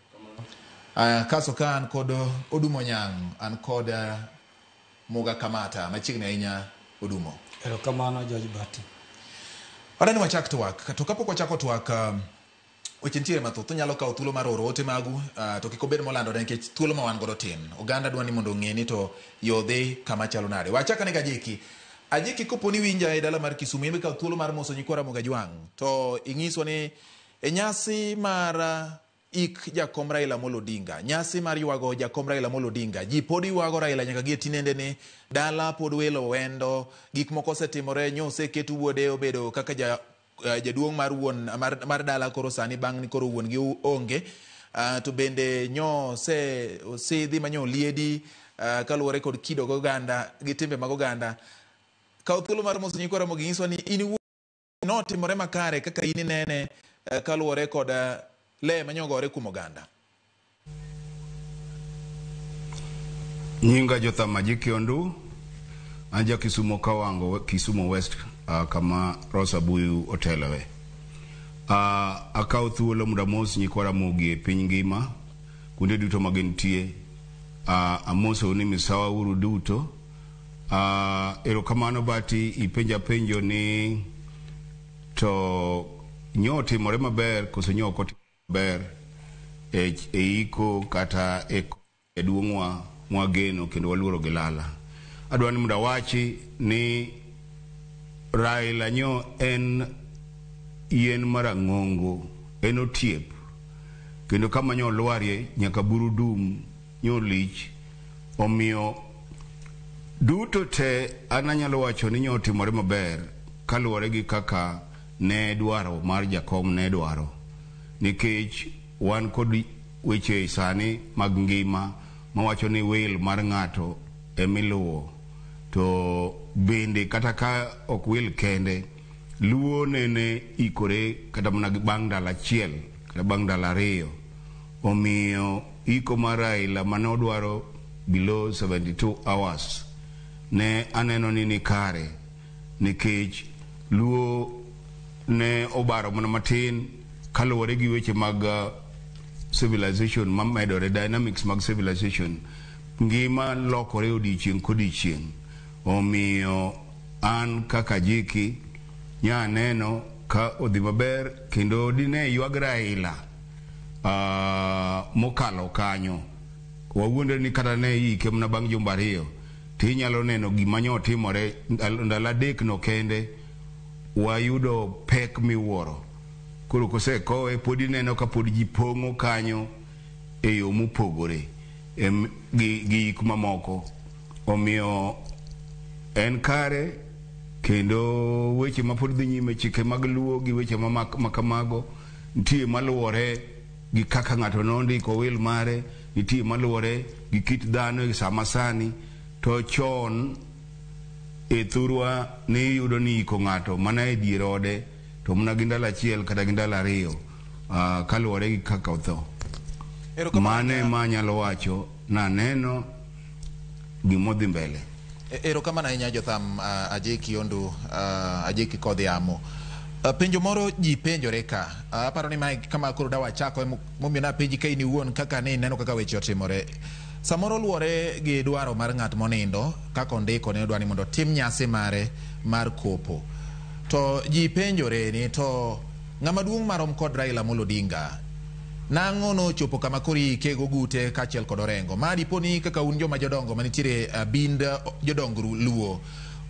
Kaso ka an kod Odumo Nyang', an kod Muga Kamata machiegni ahinya. Odumo. Erokamano George Bati. Wadani wachak twak, to kapok wachako twak, weche nitiere mathoth, unyalo kawo thuolo mar oro ote magu, to kik obed molandore nikech thuolo ma wan godo tin. Oganda dwa ni mondo ong'e ni to yo dhi kama chalo nade. Wachak ane gi Ajiki. Ajiki, kopo ni winja e dala mar Kisumu, in be kaw thuolo mar moso nyikwa Ramogi Ajwang', to ing'iswa ni e nyasi mar ik jakom Raila Amolo Odinga, nyasi mar ywago jakom Raila Amolo Odinga, ji pod ywago Raila nyaka gie tinende ni dala pod welo wendo, gik moko osetimore, nyo oseket wuode obedo kaka jaduong' mar wuon mar dala koro sani bang' ni koro wuon gi onge, to bende nyo osidhi manyo oliedi kaluwore kod kido gi oganda gi timbe mag oganda. Kaw thuolo mar moso nyikwa Ramogi, nyiswa ni in iwuon notimore makare kaka in inene kaluwore kod le manyogore kuom oganda. Nyinga Jotham Ajiki Ondu, an ja Kisumu Kawango, Kisumu West, kama Rosa Buyu oteloe. Akawo thuolo mondo amos nyikwa Ramogi e piny ngima, kuonde duto ma gintie. Amosou ni misawa uru duto. Erokamano Bati, ipenja penjo ni to nyo otimore maber koso nyo ok otimore maber e iko kata e jaduong'wa mwageno kendo waluoro gi lala. Adwa ni mondo awachi ni Raila nyo en yien marang'ongo, en otiep, kendo kama nyo olwarie nyaka buru dum, nyo lich. Omiyo duto te an anyalo wacho ni nyo otimore maber kaluwore gi kaka ne dwaro mar jakom ne dwaro, nikech wan kod weche sani mag ngima mawacho ni wil mar ng'ato emiluwo, to bende kata ka ok wil kende, Luo nene ikore kata mana bang' ndalo achiel kata bang' ndalo ariyo. Omiyo iko mar Raila mane odwaro below 72 hours ne aneno ni nikare, nikech Luo ne obaro mana matin kaluwore gi weche mag civilization mamedore, dynamics mag civilization, ngima lokore odiochieng' kodiochieng'. Omiyo an kaka Jiki nya neno ka odhi maber kendo dine ywag Raila mokalo kanyo. Wawuondre ni kata ne ike mana bang' jumbe 2 to inyalo neno gima nyo timore ndalo 3 no kende wayudo pek miwuoro. Koro kosekowe pod ineno ka pod ji pong'o kanyo e yo mopogore gi ik mamoko. Omiyo en kare kendo weche ma pod dhi nyime, chike mag Luo gi weche ma kamago nitie maluwore gi kaka ng'ato nondiko wil mare, nitie maluwore gi kit dhano e sama sani. To chon e thurwa ne iyudo ni iko ng'ato mana e dier ode to mana gi ndalo 1 kata gi ndalo 2 kaluwore gi kaka otho. Mano ema anyalo wacho naneno gimodhi mbele. Erokamano ahinya Jotham Ajeki Ondu, Ajeki Kodhiamo. Penjo moro ji penjore ka. Aparo ni mae kama koro dawa chako momiyo napenji ka in iwuon kaka ne ineno kaka weche otimore. Samoro luwore gi dwaro mar ng'at monindo kaka ondiko ne odwa ni mondo otim nyasi mare mar kopo. To ji penjore ni to ng'ama duong' marom kod Raila Amolo Odinga nang'o nochopo kama koro iike gogute kaachiel kod Orengo. Ma dipo ni kaka un joma jodongo manitiere abind jodong Luo,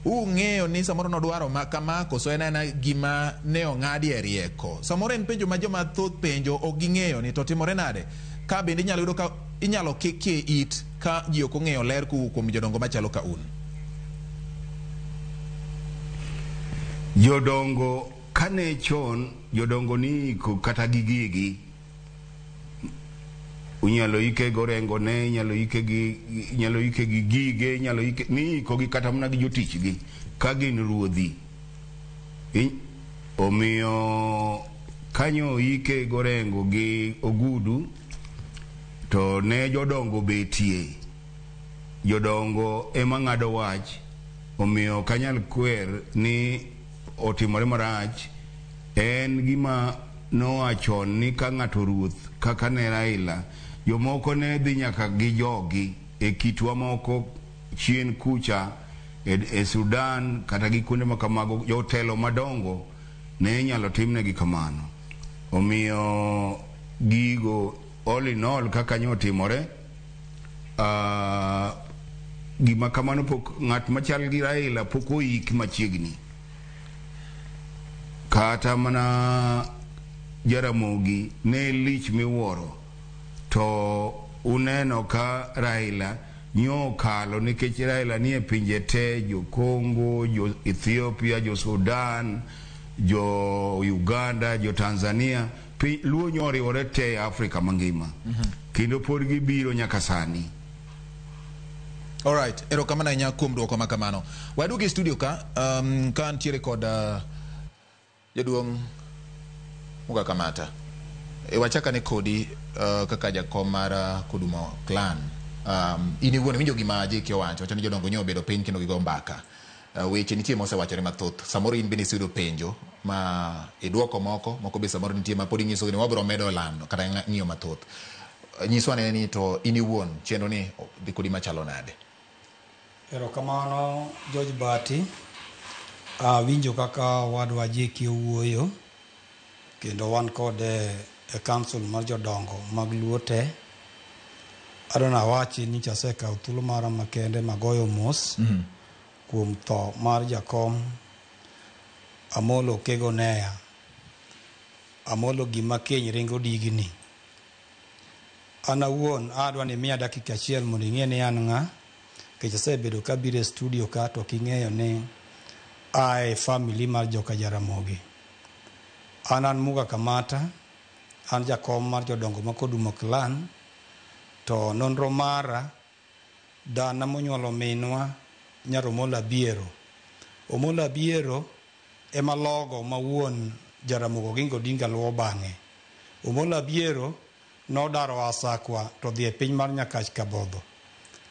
ung'eyo ni samoro nodwaro ma kama koso en aena gima ne ong'adi e rieko. Samoro en penjo ma joma thoth penjo ok ging'eyo ni to timore nade. Ka bende inyalo yudo ka inyalo kikie it ka ji ok ong'eyo ler kowuok kuom jodongo machalo ka un. Jodongo kane chon jodongo ni iko kata gi gigi. Inyalo ike gi Orengo ne, inyalo ike gi gige, inyalo ike ni iko gi kata mana gi jotichgi ka gin ruodhi. Omiyo kanyo ike gi Orengo gi Ogudu to ne jodongo betie. Jodongo ema ng'ado wach, omiyo ok anyal kwer ni otimore marach. En gima noa chon ni ka ng'ato ruoth kaka ne Raila, jomoko ne dhi nyaka gi jogi e kitwa moko chien kucha e Sudan kata gi kuonde ma kamago, jotelo madongo ne inyalo timnegi kamano. Omiyo gigo all in all kaka nyo otimore, gima kamano pok ng'at machal gi Raila pok oik machiegni. Kata mana Jaramogi ne lich miwuoro, to uneno ka Raila nyo okalo nikech Raila nie pinje te, jo Congo, jo Ethiopia, jo Sudan, jo Uganda, jo Tanzania, Luo nyo oriwore te e Afrika mangima. Kendo pod gibiro nyaka sani. Alright, erokamano ahinya kuom duoko ma kamano. Waduogo e studio ka, ka ntiere kod jaduong' Muga Kamata. Wachaka ne kodi kaka jakom mar Kodumo Clan. In iwuon iwinjo gima Jeki owacho, wacho ni jodongo nyo obedo piny kendo gigo mbaka. Weche nitie mosewachore mathoth. Samoro in bende iseyudo penjo ma iduoko moko, moko be samoro nitie ma pod inyiso ni wabiro medo lando kata ng'iyo mathoth. Nyiswa ane ni to in iwuon chenro ni dhi kodi machalo nade? Erokamano George Bati. Awinjo kaka wadwa Jeki owuoyo kendo wan kode e council mar jodongo mag Luo te. Adwa nawachi ni asekawo thuolo mara makende magoyo mos kuom tho mar jakom Amolo Kegoneya. Amolo gima keny ringo digni. An awuon adwa ni miya dakika achiel mondo ing'e ni an ng'a, nikech asebedo kabiro e studio ka to ok ing'eyo ni ae family mar joka Jaramogi. An Muga Kamata, an jakom mar jodongo ma Kodumo Clan, to nonro mara dana monyuolo minwa nyar Omolo Abiero. Omolo Abiero ema logo ma wuon Jaramogi Oginga Odinga luwo bang'e. Omolo Abiero nodaro Asakwa to dhi e piny mar Nyakach Kabodho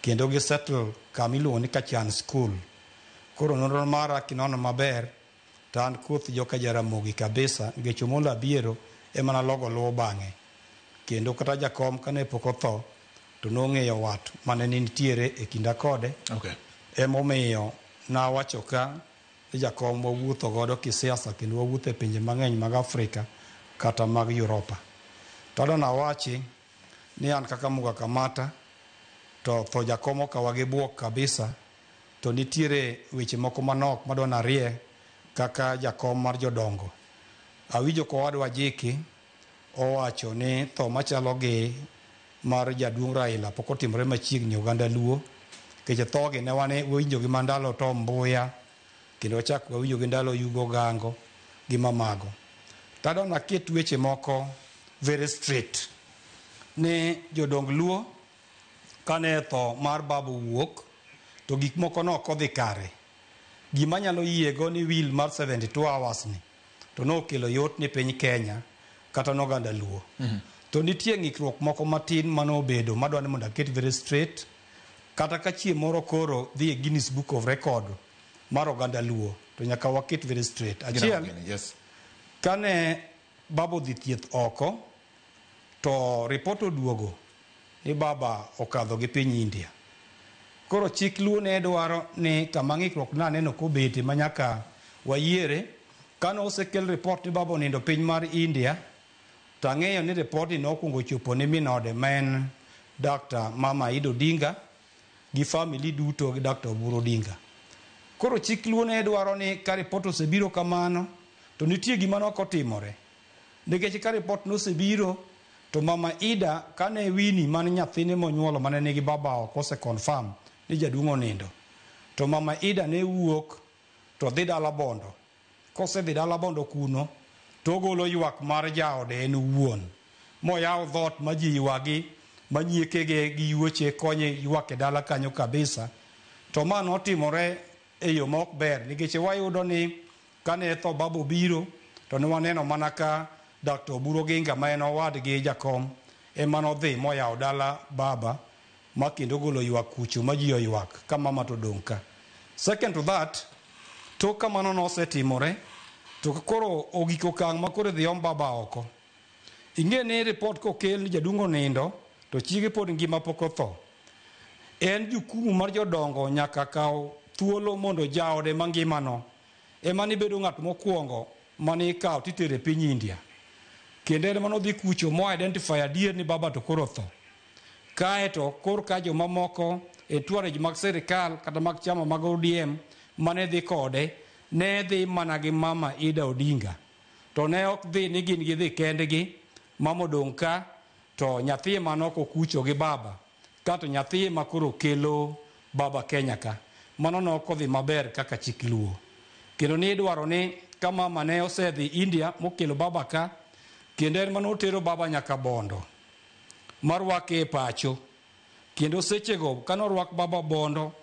kendo gi settle kama iluongo ni Kachan School. Koro nonro mara kinono maber to an koth joka Jaramogi kabisa nikech Omolo Abiero ema nalogo luwo bang'e. Kendo kata jakom kane pok otho to nong'eyo wat mane nitiere e kinda kode. Emomiyo nawacho ka ni jakom wawuotho godo kisiasa kendo wawuotho e pinje mang'eny mag Afrika kata mag Europa. To adwa nawachi ni an kaka Muga Kamata to tho jakom okawa gi buok kabisa to nitiere weche moko manok madwa narie kaka jakom mar jodongo. Awinjo kowadwa Jiki owacho ni tho machalo gi mar jaduong' Raila pok otimore machiegni e oganda Luo nikech thogi ne wan wawinjo gi mandalo Tom Mboya kendo wachak wawinjo gi ndalo Yugo Gango gi mamago. To adwa naket weche moko very straight ni jodong Luo kane tho mar baba owuok to gik moko ne ok odhi kare. Gima anyalo yiego ni will mar 72 hours ni to nokelo yot ni piny Kenya kata noganda Luo. To nitie ng'ikruok moko matin manobedo madwa ni mondo aket very straight kata ka chieng' moro koro dhi e Guinness Book of Record mar oganda Luo to nyaka waket very straight. Achiel, Yes. kane baba odhi thieth oko to report oduogo ni baba okadho gi piny India. Koro chik Luo ne dwaro ni kama ng'ikruok naneno kobete ma nyaka wayiere kane osekel report ni baba onindo piny mar India to ang'eyo ni report ni nokwongo chopo ni min ode ma en Dr. Mama Ida Odinga gi family duto gi Dr. Oburu Odinga. Koro chik Luo ne dwaro ni ka report osebiro kamano to nitie gima nok otimore. Nikech ka report nosebiro to Mama Ida kane Winnie man nyathine monyuolo mane nigi baba oko ose confirm ni jaduong' onindo. To Mama Ida ne wuok to dhi dala Bondo. Kosedhi dala Bondo kuno to ogolo ywak mar jaode en owuon. Moyaw dhoot ma ji ywagi ma nyiekege gi yuoche konye ywak e dala kanyo kabisa. To ma notimore e yo ma ok ber nikech wayudo ni kane tho baba obiro to ne waneno mana ka Dr. Oburu Oginga ma en owadgi jakom ema nodhi moyawo dala baba ma kendo ogolo ywak kucho ma ji oywak ka mama to odong' ka. Second to that, tok ka mano nosetimore to koro ogik okang' ma koro idhi om baba oko. Ing'e ni report kokel ni jaduong' onindo to chiege pod ngima pok otho. En jukumu mar jodongo nyaka kaw thuolo mondo jaode mangimano ema nibedo ng'at mokwongo mane ikawo titero e piny India. Kendo en manodhi kucho mo identify adier ni baba to koro otho. Kae to kor ka jomamoko e entourage mag sirikal kata mag chama mag ODM mane dhi kode ne dhi mana gi mama Ida Odinga. To ne ok dhi ni gin gidhi kendgi, mama odong' ka to nyathi ema nok okucho gi baba kato nyathi ema koro kelo baba Kenya ka. Mano ne ok odhi maber kaka chik Luo. Kendo ni idwaro ni ka mama ne osedhi India mokelo baba ka, kendo en manotero baba nyaka Bondo marwake e pacho. Kendo sechego kanorwak baba Bondo,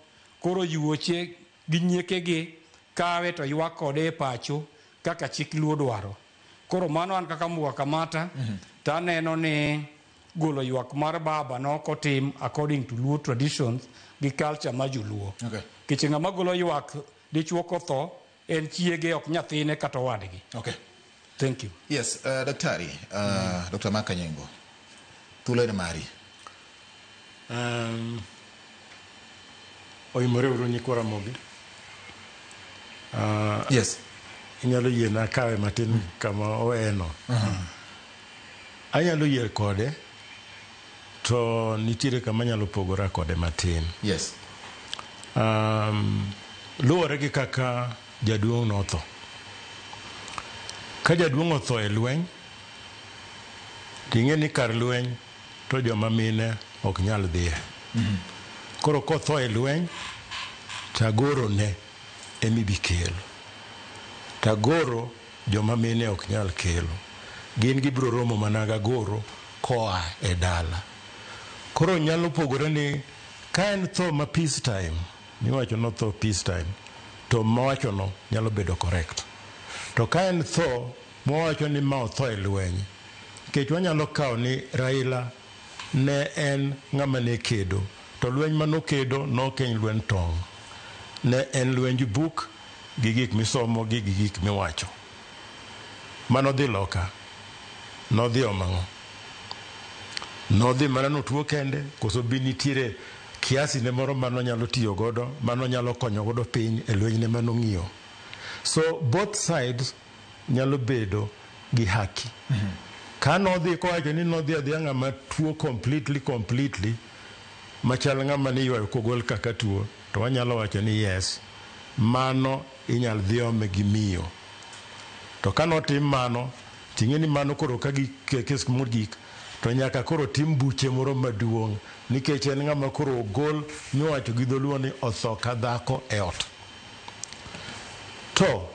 koro yuoche gi nyiekegi kawe to ywak kode e pacho kaka chik Luo dwaro. Koro mano an kaka Muga Kamata to aneno ni golo ywak mar baba nok otim according to Luo traditions gi culture mar joluo. Nikech ng'ama golo ywak dichuo kotho en chiege ok nyathine kata owadgi. Thank you. Yes, daktari, Dr. Mark Anyengo. Thuolo en mari. Oimore uru nyikwa Ramogi. Yes. Inyalo yiena kawe matin kama oweno. Anyalo yie kode to nitiere kama anyalo pogora kode matin. Yes. Luwore gi kaka jaduong' notho. Ka jaduong' otho e lweny, ting'e ni kar lweny to joma mine ok nyal dhiye. Koro kotho e lweny, tagoro ne emibi kelo. Tagoro joma mine ok nyal kelo. Gin gibiro romo mana gagoro koa e dala. Koro nyalo pogore ni ka en tho ma peace time, miwacho notho peace time, to mawachono nyalo bedo correct. To ka en tho mwawacho ni ma otho e lweny, nikech wanyalo kawo ni Raila ne en ng'ama ne kedo, to lweny manokedo nok en lweny tong'. Ne en lwenj buk gi gik misomo gi gik miwacho. Manodhi loka, nodhi omo ang'o? Nodhi mana notuo kende koso bi nitiere kiasi ne moro manonyalo tiyo godo manonyalo konyo godo piny e lwenyne manong'iyo. So both sides nyalo bedo gi haki. Ka nodhi kowacho ni nodhi adhiya ng'ama tuo completely completely machal ng'ama niywayo kogol kaka tuo to wanyalo wacho ni yes mano inyal dhi ome gi miyo. To ka notim mano ting'e ni mano koro ka gi kes mogik to nyaka koro tim buche moro maduong' nikech en ng'ama koro ogol miwacho gi dholuo ni otho ka dhako e ot. To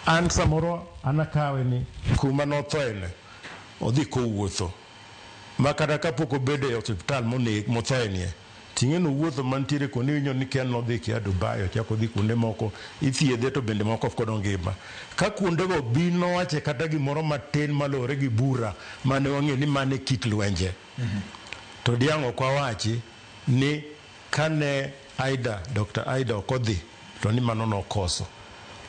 an samoro an akawe ni kuma nothoene odhi kowuotho ma kata kapok obedo e osiptal mothoenie ting'e nowuotho mantiere kuonde iwinjo ni kia nodhi kia Dubai ochako odhi kuonde moko ithiedhe to bende moko ok kod ngima. Ka kuondego bi nowache kata gimoro matin maluwore gi bura mane wang'eyo ni mane kit lwenje. To diang' ok wawachi ni kane Aida, Dr. Aida ok odhi to ni mano nokoso.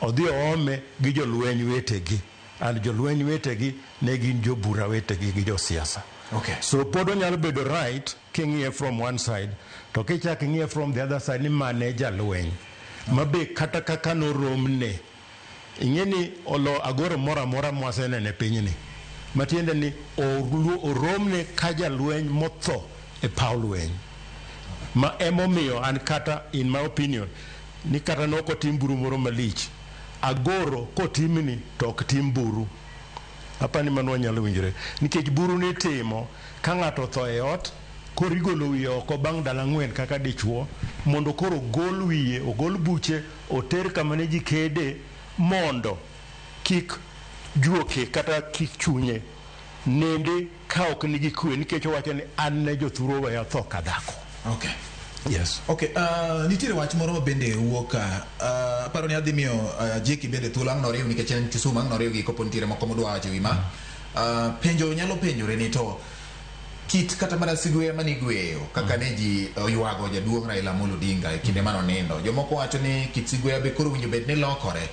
Odhi oome gi jolweny wetegi and jolweny wetegi ne gin jobura wetegi gi josiasa. Okay. So pod onyalo bedo right king'iye from one side to kichak ing'iye from the other side ni mane jalweny ma be kata kaka noromne ing'e ni olo agoro moro amora mwaseneno e pinyni matiende ni oromne ka jalweny motho e paw lweny ma emomiyo an kata in my opinion ni kata nok otim buru moro malich agoro kotimni to ok tim buru apani mano wanyalo winjore nikech buru nitimo ka ng'ato otho e ot koro igolo wiye oko bang' ndalo ang'wen kaka dichuo mondo koro ogol wiye ogol buche oter kama ne ji kede mondo kik juoke kata kik chunye nende ka ok nigi kwe nikech owacho ni an ne jothuro weya tho ka dhako. Okay. Yes. Okay, nitiere wach moro ma bende wuok ka. Aparo ni adhi miyo Jeki bende thuolo ang' noriw nikech en Kisumu ang' noriw gi kopo nitiere moko modwa wacho e wi ma. Penjo nyalo penjore ni to kit kata mana sigweya mane igweyo kaka ne ji oywago jaduong' Raila Amolo Odinga e kinde mane onindo. Jomoko wacho ni kit sigweya be koro owinjo bed ni lokore.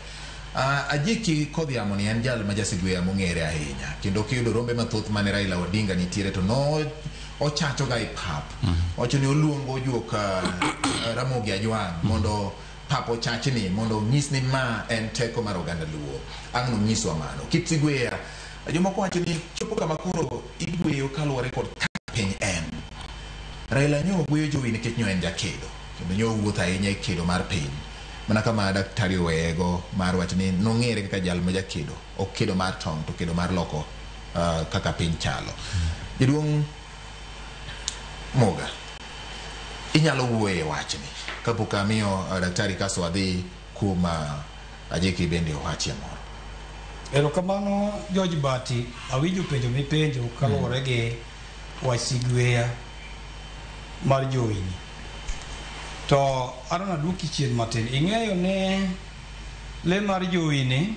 Ajiki Kodhiamo ni en jal ma jasigweya mong'ere ahinya kendo kiyudo rombe mathoth mane Raila Odinga nitiere to no ochacho ga e pap. Owacho ni oluongo juok Ramogi Ajwang' mondo pap ochachni mondo onyis ni ma en teko mar oganda Luo. Ang' nonyiswa mano. Kit sigweya jomoko wacho ni chopo kama koro igweyo kaluwore kod kaka piny en. Raila nyo gweyo jowi nikech nyo en jakedo kendo nyo owuotho ahinya e kedo mar piny. Mana kama daktari oweyego mar wacho ni nong'ere kaka jal ma jakedo, ok kedo mar tong' to kedo mar loko kaka piny chalo. Jaduong' Moga, inyalo wuoye e wachni kapok amiyo daktari kasto adhi kuom Ajiki bende owachie moro. Erokamano George Bati, awinjo penjo mipenjo kaluwore gi wach sigweya mar jowini. To adwa naduoki chien matin. Ing'eyo ni le mar jowini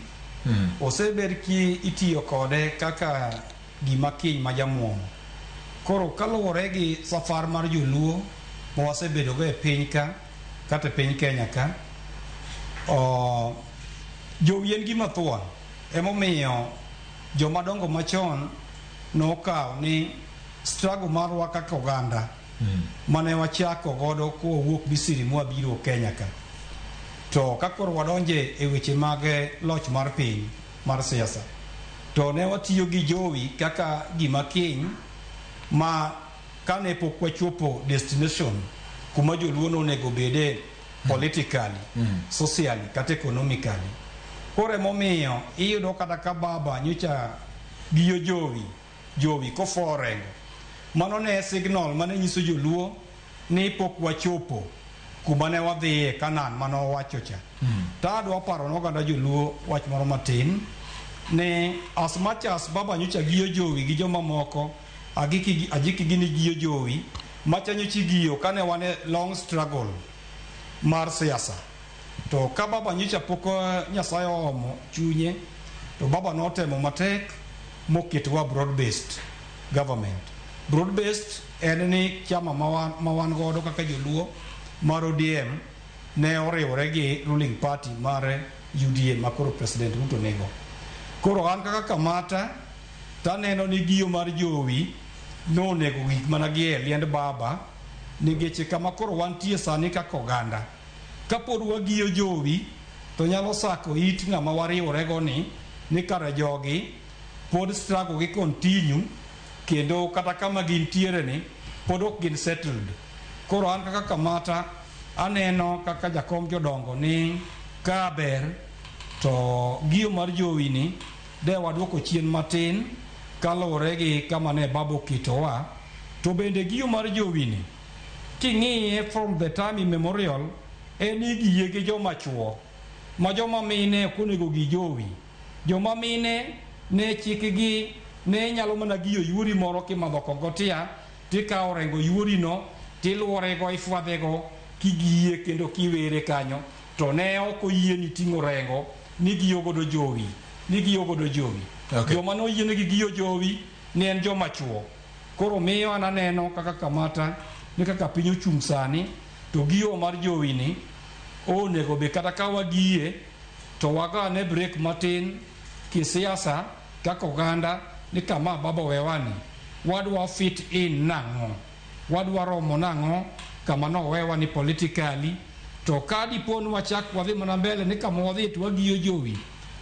osebed ki itiyo kode kaka gima kiny ma jamuomo. Koro kaluwore gi safar mar joluo ma wasebedogo e piny ka kata e piny Kenya ka, jowi en gima thuon. Emomiyo joma dongo machon nokawo ni struggle marwa kaka oganda mane wachako godo kowuok Misri mwabiro Kenya ka. To ka koro wadonje e weche mag loch mar piny mar siasa, to ne watiyo gi jowi kaka gima kiny ma kane pok wachopo destination kuma joluo nonego bede politically, socially kata economically. Koro emomiyo iyudo kata ka baba nyocha giyo jowi, jowi kofuo orengo. Mano ne signal mane nyiso joluo ni pok wachopo kuma ne wadhiye Canaan mane owacho cha. To adwa paro ne oganda joluo wach moro matin ni as much as baba nyocha giyo jowi gi joma moko ajiki gini giyo jowi macha nyocha igiyo kane wan e long struggle mar siasa. To ka baba nyocha pok Nyasaye oomo chunye to baba notemo matek moketowa broad based government. Broad based en ni chama ma wan godo kaka joluo mar ODM ne oriwore gi ruling party mar UDA ma koro President Ruto nigo. Koro an kaka Kamata taneno ni giyo mar jowi Nonego gik mana gi e liend baba nikech kama koro wantie sani kaka oganda kapod wagiyo jowi to nyalo sako it ng'ama wariworego ni ni kare jogi pod struggle gi continue kendo kata kama gintiere ni pod ok gin settled. Koro an kaka Kamata aneno kaka jakom jodongo ni ka ber to giyo mar jowi ni de waduoko chien matin kaluwore gi kama ne baba oketowa. To bende giyo mar jowi ni king'iye from the time immemorial en ni giye gi joma chuo ma joma mine ok onego gi jowi. Joma mine ne chikgi ne nyalo mana giyo yuori moro kimadho kong'o tia tikawo orengo yuorino tiluorego ifwadhego kigiye kendo kiwere kanyo to ne ok oyieni ting'o rengo ni giyo godo jowi ni giyo godo jowi. Okay. Joma noyienegi giyo jowi ne en joma chuo. Koro miyo an aneno kaka Kamata ni kaka piny ochung' sani to giyo mar jowi ni onego be kata ka wagiye to wagane break matin kisiasa kaka oganda ni kama baba owewani wadwa fit in nang'o wadwa romo nang'o kama nowewa ni politically to ka dipo ni wachak wadhi mana mbele ni kama wadhi to wagiyo jowi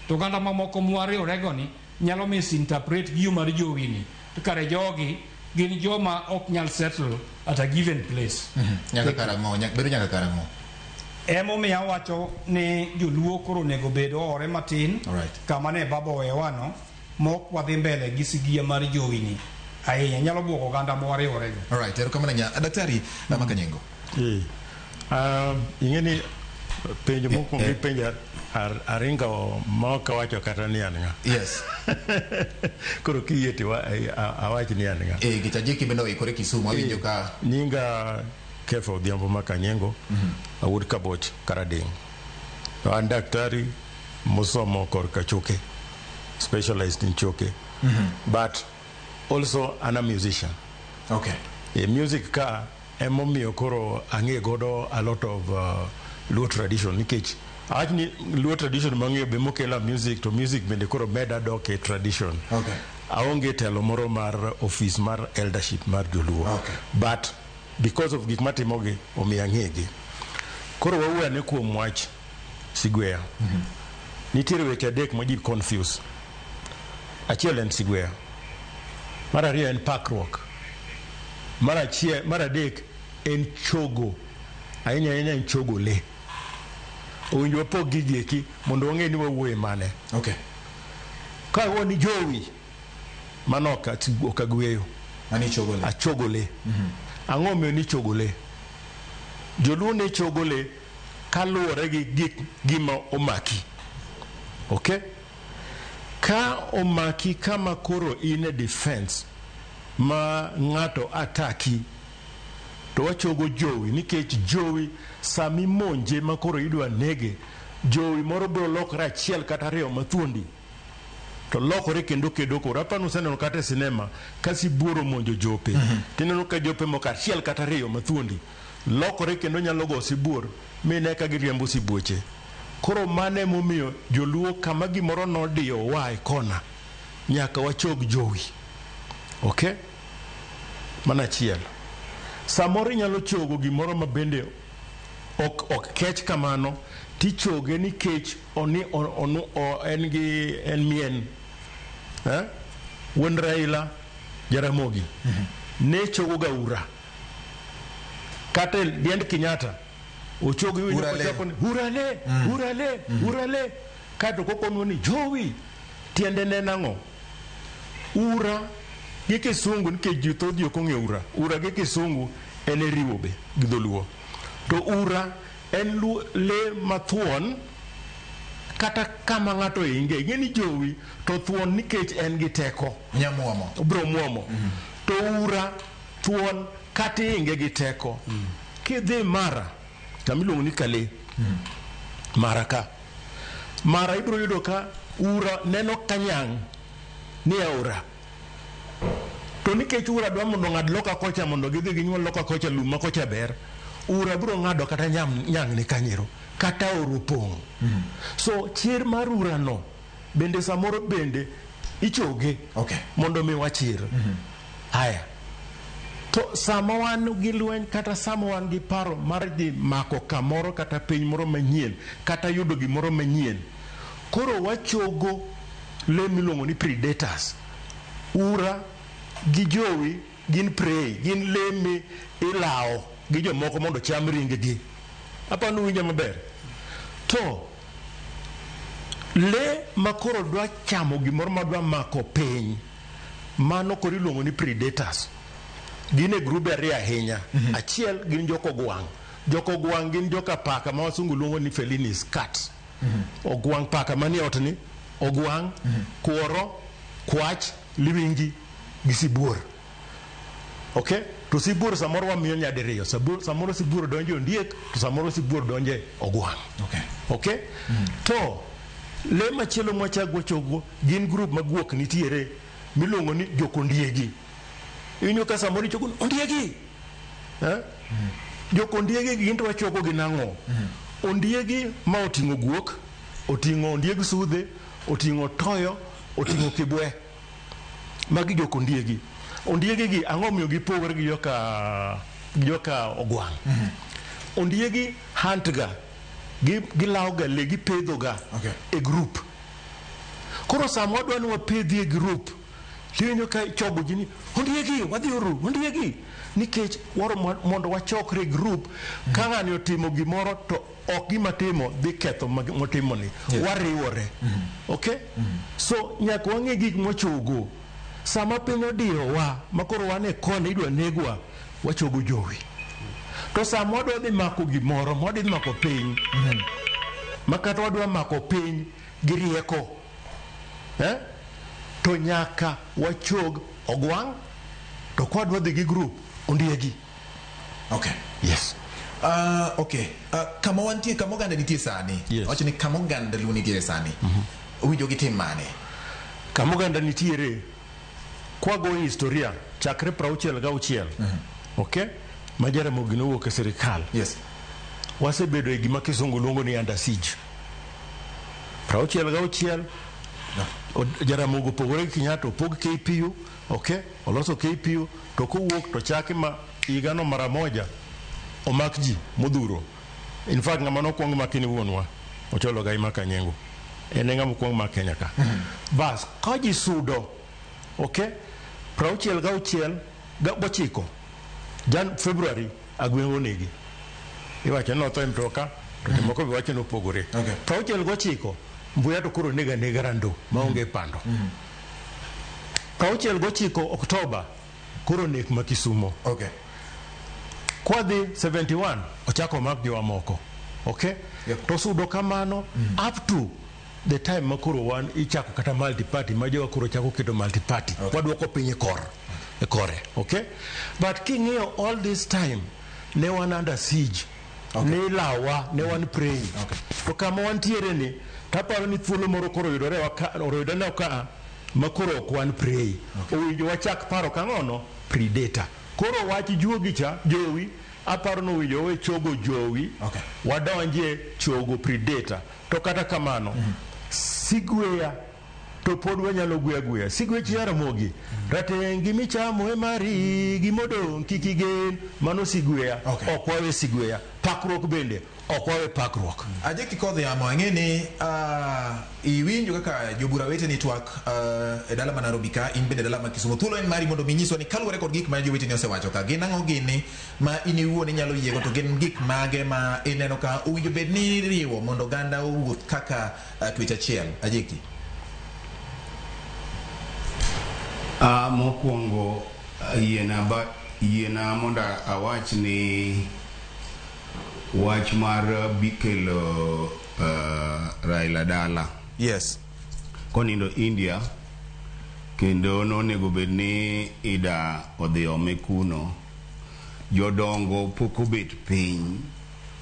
to oganda mamoko mwariworego ni nyalo misinterpret giyo mar jowi ni to kare jogi gin joma ok nyal settle at a given place. Nyaka karang'o? Bedo nyaka karang'o? Emomiyo awacho ni joluo koro onego bed oore matin Alright. kama ne baba owewano mok wadhi mbele gi sigiya mar jowi ni ahinya nyalo buogo oganda mwariworego. Alright, erokamano ahinya. Daktari Makanyengo. Ing'e ni penjo mokwongo ipenja aringo ma ok awacho kata ni an ng'a. Yes. Koro kiyie to awach ni an ng'a. Nikech Ajiki bende oikore Kisumu, awinjo ka Nyinga Kefa Odhiambo Makanyengo, awuod Kaboch Karadeng'. To an daktari mosomo korka choke, specialized in choke. But also an a musician. Okay. E music ka emomiyo koro ang'e godo a lot of Luo tradition nikech awach ni Luo tradition mang'eyo be mokela music to music bende koro meda dok e tradition. Okay. Aonge telo moro mar office mar eldership mar joluo. Okay. But because of gik matimogi omiyo ang'egi. Koro wawuo ane kuom wach Sigweya. Nitiere weche adek ma ji confuse. Achiel en Sigweya. Mar ariyo en pakruok. Mar achiel, mar adek en chogo. Ahinya ahinya en chogo le. Owinjo wapog gigi eki mondo wang'e ni wawuoye mane. Okay. Ka ni jowi, mano ok agweyo. Mano ichogo le. Achogo le. Ang'o omiyo ni chogo le? Joluo ne chogo le kaluwore gi gik gima omaki. Okay? Ka omaki kama koro in e defense ma ng'ato ataki to wachogo jowi nikech jowi sami monje ma koro idwa nege jowi moro biro lokore achiel kata ariyo mathuondi to lokore kendo kedo koro apani useneno kata e sinema ka sibuor omonjo jope tineno ka jope moko achiel kata ariyo mathuondi lokore kendo nyalo go sibuor mine ka giriembo sibuoche. Koro mano emomiyo joluo kama gimoro nodiyo wa e kona nyaka wachog jowi. Okay? Mano achiel. Samoro inyalo chogo gimoro ma bende ok kech kamano tichoge nikech oni, on, on, o, en gi en mien. Eh? Wuon Raila Jaramogi ne chogo ga ura. Kata e liend Kenyatta ochogo iwinjo Ura le. kochako ni ura le, ura le, ura le. Kaeto kokonwa ni jowi tiende ne en ang'o? Ura gi kisungu nikech ji thoth ji ok ong'eyo ura. Ura gi kisungu en e riwo be gi dholuo. To ura en le mathuon kata kama ng'ato inge. Ing'e ni jowi to thuon nikech en gi teko. Nyamuomo. Obiro muomo. To ura thuon kata inge gi teko. Kidhi Mara, kama iluongo ni Kale, Mara ka. Mara ibiro yudo ka ura neno ka nyang' ni aora. To nikech ura dwa mondo ong'ad loka kocha mondo gidhi ginyuol loka kocha lum ma kocha ber, ura biro ng'ado kata nyang' ni kanyero, kata aora opong'. So chir mar ura no bende samoro bende ichoge Okay. mondo mi wachir. Haya. To sama wan gi lweny kata sama wan gi paro mar dhi mako kamoro kata piny moro manyien kata yudo gimoro manyien, koro wachogo le miluongo ni predators. Ura gi jowi gin prey, gin le mi ilawo gi jomoko mondo ocham ring gi. Aparo ni uwinja maber. To le ma koro dwa chamo gimoro ma dwa mako piny, mano koro iluongo ni predators. Gin e grube ariyo ahinya. Achiel gin jokogwang'. Jokogwang' gin joka paka ma wasungu luongo ni felinis cat. Ogwang' paka manie ot ni, ogwang', kuoro, kwach, liwingi gi sibuor. Okay? To sibuor samoro wamiyo nyadiriyo. Samoro sibuor donjo e ondiek, to samoro sibuor donjo e ogwang'. Okay? To le machielo mwachak wachogo gin group ma guok nitiere miluongo ni jokondiegi. Iwinjo ka samoro ichogo ni ondiegi. Eh? Jokondiegi gin to wachogo gi nang'o? Ondiegi ma oting'o guok, oting'o ondieg sudhe, oting'o toyo, oting'o kibwe. Magi jokondiegi. Ondiegi gi ang'o omiyo gipogore gi joka ogwang'? Ondiegi hunt ga, gilawo ga le, gipedho ga e group. Koro sama wadwa ni wapedhi e group, tiwinjo ka ichogo ji ni ondiegi, wadhi uru, ondiegi. Nikech waro mondo wachokre e group, ka ng'ani otimo gimoro to ok gima timo dhi ketho motimo ni. Wariwore. Okay? So nyaka wang'e gik mwachogo. Sama piny odiyowa, ma koro wan e kona idwa negwa, wachogo jowi. To sama wadwa dhi mako gimoro, ma wadhi mako piny, ma kata wadwa mako piny gi rieko, To nyaka wachog ogwang', to kwadwa dhi gi group, ondiegi. Okay. Yes. Okay. Kama wantie, kama oganda nitie sani. Yes. Wacho ni kama oganda Luo nitiere sani. Owinjo gitim mane? Kama oganda nitiere, kwago historia, chakre 66, okay? Ma Jaramogi nowuok e sirikal. Yes. Wasebedo e gima kisungu luongo ni under siege. 66, Jaramogi opogore gi Kenyatta, opog KPU, okay? Oloso KPU, to kowuok to chaki ma higano mara moja omak ji modhuro. In fact, ng'ama nokwong maki ni wuonwa, Ocholo Ogai ma Kanyengo. En e ng'ama okwong mak Kenya ka. Bas, ka ji sudo, okay? 69 gochiko, Jan February, Agweng'o onegi. Iwacho ni notho e mtoka, to jomoko be wacho ni opogore. 69, Mbuya to koro nega nega rando maonge pando. 69 Oktoba, koro nek ma Kisumo. Okay. Kwadhi 71, ochako omak jowa moko. Okay? To sudo kamano up to the time ma koro wan ichako kata multi party ma jowa koro chako keto multi party. Waduoko piny e kor e kore. Okay? But king'iyo all this time ne wan under siege. Ne ilawa, ne wan prey. To kama wantiere ni, taparo ni thuolo moro koro oyudore oyudore ka ma koro ok wan prey. Owinjo wachak paro kang'ono predator. Koro wach juogi cha, jowi, aparo ni owinjo wawe chogo jowi, wadonje chogo predator. To kata kamano, sigweya to pod wanyalo gweya gweya. Sigwech Jaramogi, rateng' gimichamo e mari, gimodong' kik igen, mano sigweya. Ok wawe sigweya. Pakruok bende, ok wawe pakruok. Ajeki kodhi yamo, ang'e ni iwinjo kaka jobura weteni twak e dala ma Nairobi ka, in bende dala ma Kisumu. Thuolo en mari mondo mi inyiswa ni kaluwore kod gik ma joweteni osewacho ka, gin ang'o gini ma in iwuon inyalo yiego to gin gik mage ma ineno ka owinjo bed ni iriwo mondo oganda owuoth kaka twech achiel. Ajeki. Mokwongo yiena mondo awach ni wach mar bikelo Raila dala. Yes. Konindo India kendo nonego bed ni Ida odhi ome kuno. Jodongo pok obet piny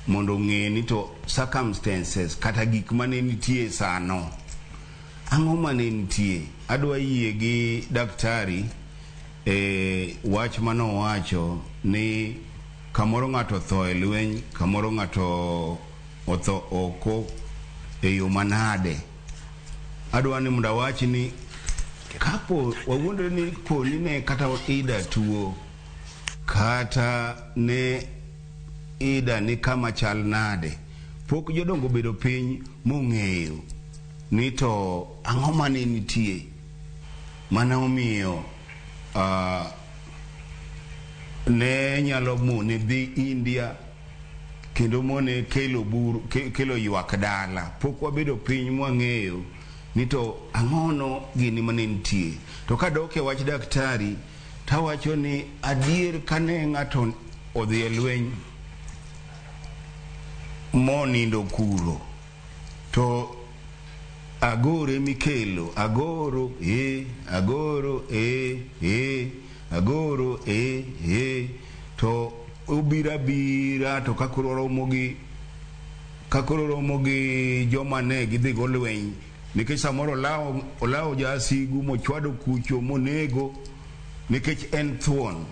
mondo ong'e ni to circumstances kata gik mane nitie sano ang'o mane nitie. Adwa yie gi daktari e wach manowacho ni kamoro ng'ato otho e lweny, kamoro ng'ato otho oko e yo manade. Adwa ni mondo awach ni kapo wawuondre ni po ni ne kata Ida tuo Kata ne Ida ni kama chal nade. Pok jodongo obedo piny mong'eyo ni to ang'o mane nitie mane omiyo ne nyalo mone dhi India kendo mone kelo buru kelo ywak dala. Pok wabedo piny mwang'eyo ni to ang'ono gini mane nitie. To kadok e wach daktari tawacho ni adier kane ng'ato odhi e lweny monindo kuro to agore mikelo agoro e agoro e e agoro e e to obiro abira to ka koro romo gi ka koro romo gi joma ne gidhi go lweny nikech samoro olawo olawo jasigu mochwado kucho monego nikech en thuon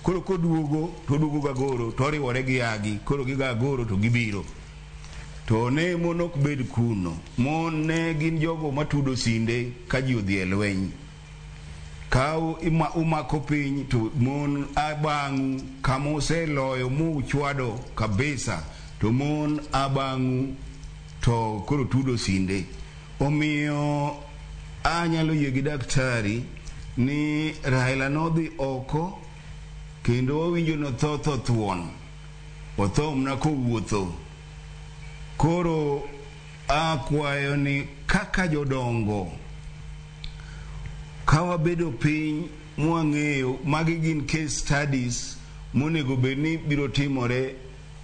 koro koduogo to oduogo gagoro to oriwore gi agi koro gigo agoro to gibiro to ne mon ok bed kuno mon ne gin jogo matudo sinde ka ji odhi e lweny ka umako piny to mon abang'u kama useloyo muchwado kabisa to mon abang'u to koro tudo sinde omiyo anyalo yie gi daktari ni Raila nodhi oko kendo wawinjo notho tho thuon otho mna kowuotho koro akwayo ni kaka jodongo ka wabedo piny mwang'eyo magi gin case studies monego bed ni biro timore